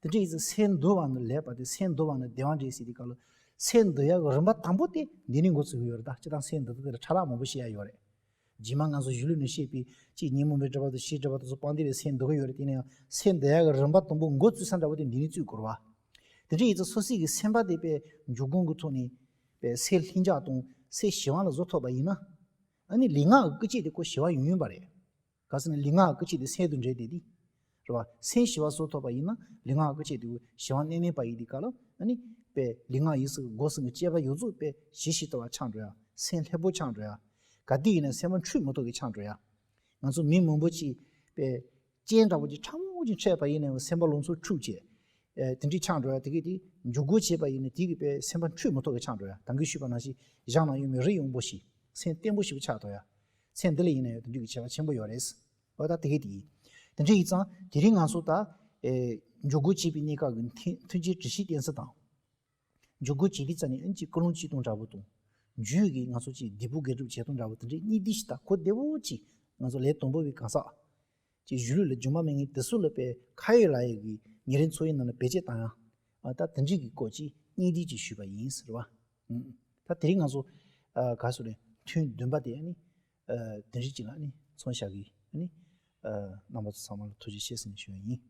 དེ་འདྲ་ཡིན་ཙང་སེམས་འདུལ་བ་ནི་ལེགས་པ་སྟེ་སེམས་འདུལ་བ་ནི་བདེ་བ་འདྲ་ཟེར་དུས་སྐབས་ལ་སེམས་འདུལ་ཡག་གི་རིམ་པ་དང་པོ་དེ་འདི་ནས་འགོ་ཚུགས་ཀྱི་ཡོད་རེད། ད་སྤྱིར་བཏང་སེམས་འདུལ་ཐབས་དེ་ལ་ཕྲ་རགས་མང་པོ་བཤད་ཡག་ཡོད་རེད། རྗེས་མ་ང་ཚོ་གཞི་ལུས་ནས་བཤད་པའི་ཅིག་ཉོན་མོངས་པའི་སྒྲིབ་པ་དང་ཞེའི་སྒྲིབ་པ་དེ་ཚོ་སྤངས་ཏེ་རེད་སེམས་འདུལ་གྱི་ཡོད་རེད། དེ་ནས་ཡང་སེམས་འདུལ་ཡག་གི་རིམ་པ་དང་པོ་འགོ་བཙུགས་ས་འདྲ་བོ་དེ་འདི་ནས་བཙུགས་དགོས་རེད་བ། དེ་འདྲ་ཡིན་ཙང་སོ་སོའི་གི་སེམས་པ་དེ་པས་འཇུག་སྒོ་གི་ཐོག་ནས་པས་སེམས་ལྷིང་འཇགས་དང་སེམས་ཞི་བ་ལ་བཟོ་ཐུབ་པ་ཡིན་ན། ཨ་ནི་ལུས་ངག་གི་སྐུལ་ལྕག་དེ་ཁོ་ཞི་བ་ཡོང་ཡིན་པ་རེད། ག་ཟེར་ན་ལུས་ངག་གི་སྐུལ་ལྕག་དེ་སེམས་དང་འབྲེལ་བསྡད་དེ། རེད་བ། སེམས་ཞི་བ་བཟོ་ཐུབ་པ་ཡིན་ན་ལུས་ངག་གི་སྐུལ་ལྕག་དེ་ཞི་བ་གནས་མེད་པ་ཡིན་དུས་སྐབས་ལ་ཨ་ནི་པས་ལུས་ངག་ཡིད་གསུམ་གྱི་སྒོ་གསུམ་གྱི་སྤྱོད་པ་ཡོངས་རྫོགས་པས་ཞི་ཞི་ལྟ་བ་ཆགས་འགྲོ་ཡ། སེམས་ལྷོད་པོ་ཆགས་འགྲོ་ཡ། ག་དུས་ཡིན་ན་སེམས་པ་འཁྲུལ་མི་ཐུབ་ཀྱི་ཆགས་འགྲོ་ཡ། ང་ཚོ་མི་མང་པོ་ཅིག་པས་སྤྱན་འདྲ་བོ་ཅིག་ཕྲ་མོ་ཅིག་འཕྲད་པ་ཡིན་ནའང་སེམས་པ་ལང་ཚོ་འཁྲུག་བྱས། ཨེ་དེ་འདྲའི་ཆགས་འགྲོ་ཡ། དེ་གས་དེ་འཇུག་སྒོ་བྱས་པ་ཡིན་ན་དེ་གས་པས་སེམས་པ་འཁྲུལ་མི་ཐུབ་ཀྱི་ཆགས་འགྲོ་ཡ། ད་གིན་ཞུས་པ་ནང་བཞིན་གཞན་ན་ཡོད་མེད་རིག་ཡོང་པོ་ཞིག་སེམས་བརྟན་པོ་ཞིག་ཆགས་ཐུབ་ཡ། སེམས་འདི་ལ་ཡིན་ན་ཡང་དེ་འདྲའི་གི་ཁྱད་པར་ཆེན་པོ་ཡོད་རེད། འོ་ད་དེ་གས་དེ་ཡིན། དེ་འདྲ་ཡིན་ཙང་དེ་རིང་ང་ཚོ་ད་ཨེ་འཇུག་སྒོ་བྱས་པའི་གནས་སྐབས་ཀྱི་མཐུན་མཐུན་རྐྱེན་སྒྲིག་གཞི་བརྟེན་ས་དང་། འཇུག་སྒོ་བྱེད་དུས་ཙམ་ནས་ཨ་ནི་ཅིག་ཀུན་སློང་བྱེད་སྟངས་འདྲ་པོ་དང་། རྒྱུད་ཀྱི་ང་ཚོ་ཅིག་སྡིག་པ་དགེ་སྒྲུབ་བྱེད་སྟངས་འདྲ་པོ་དེ་འདྲའི་གཉིས་སྡེབ་ཞིག་ད་གོ་བདེ་པོ་ཅིག་ང་ཚོ་ལས་དང་པོ་པའི་གང་ཟག་ཅིག་གཞི་ལུས་ལ་སྦྱོང་བ་མེད་མཁན་དེ་ཚོ་ལ་པའི་ཁ་ཡོད་ལག་ཡོད་ཀྱི་ཉིན་རེའི་འཚོ་བའི་ནང་ལ་བེད་སྤྱད་བཏང་ཡ། ཨ་ད་དེ་འདྲའི་གི་སྐོར་ཅིག་གཉིས་སྡེབ་ཅིག་ཞུས་པ་ཡིན་ཟེར་བ། ཨུམ། ད་དེ་རིང་ང་ཚོ་ཨ་ག་རེ་ཟེར་རེད། ཐུན་བདུན་པ་དེ་ཨ་ནི་ཨ་དེ་རིང་ཅིག་ལ་ཨ་ནི་མཚོན་བཞག་གི་ཨ་ནི་ཨ་རྣམ་པ་ཚོ་ཚང་མ་ལ་ཐུགས་རྗེ་ཆེ་ཟེར་ནས་ཞུ་བ་ཡིན།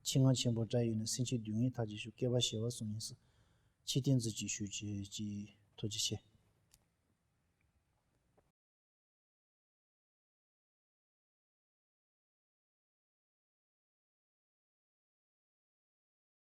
ཆེས་ངག་ཆེན་པོ་སྒྲ་ཡོད་ན། སེམས་ཅན་སྡུག་བསྔལ་ཐར་བྱེད་ཤོག་སྐལ་པ་བྱེ་བ་གསུམ་ཡིན་ཟེར། ཆོས་བསྟན་ཚུལ་གྱི་ཞུ་བྱེད་ཀྱི་ཐུགས་རྗེ་ཆེ།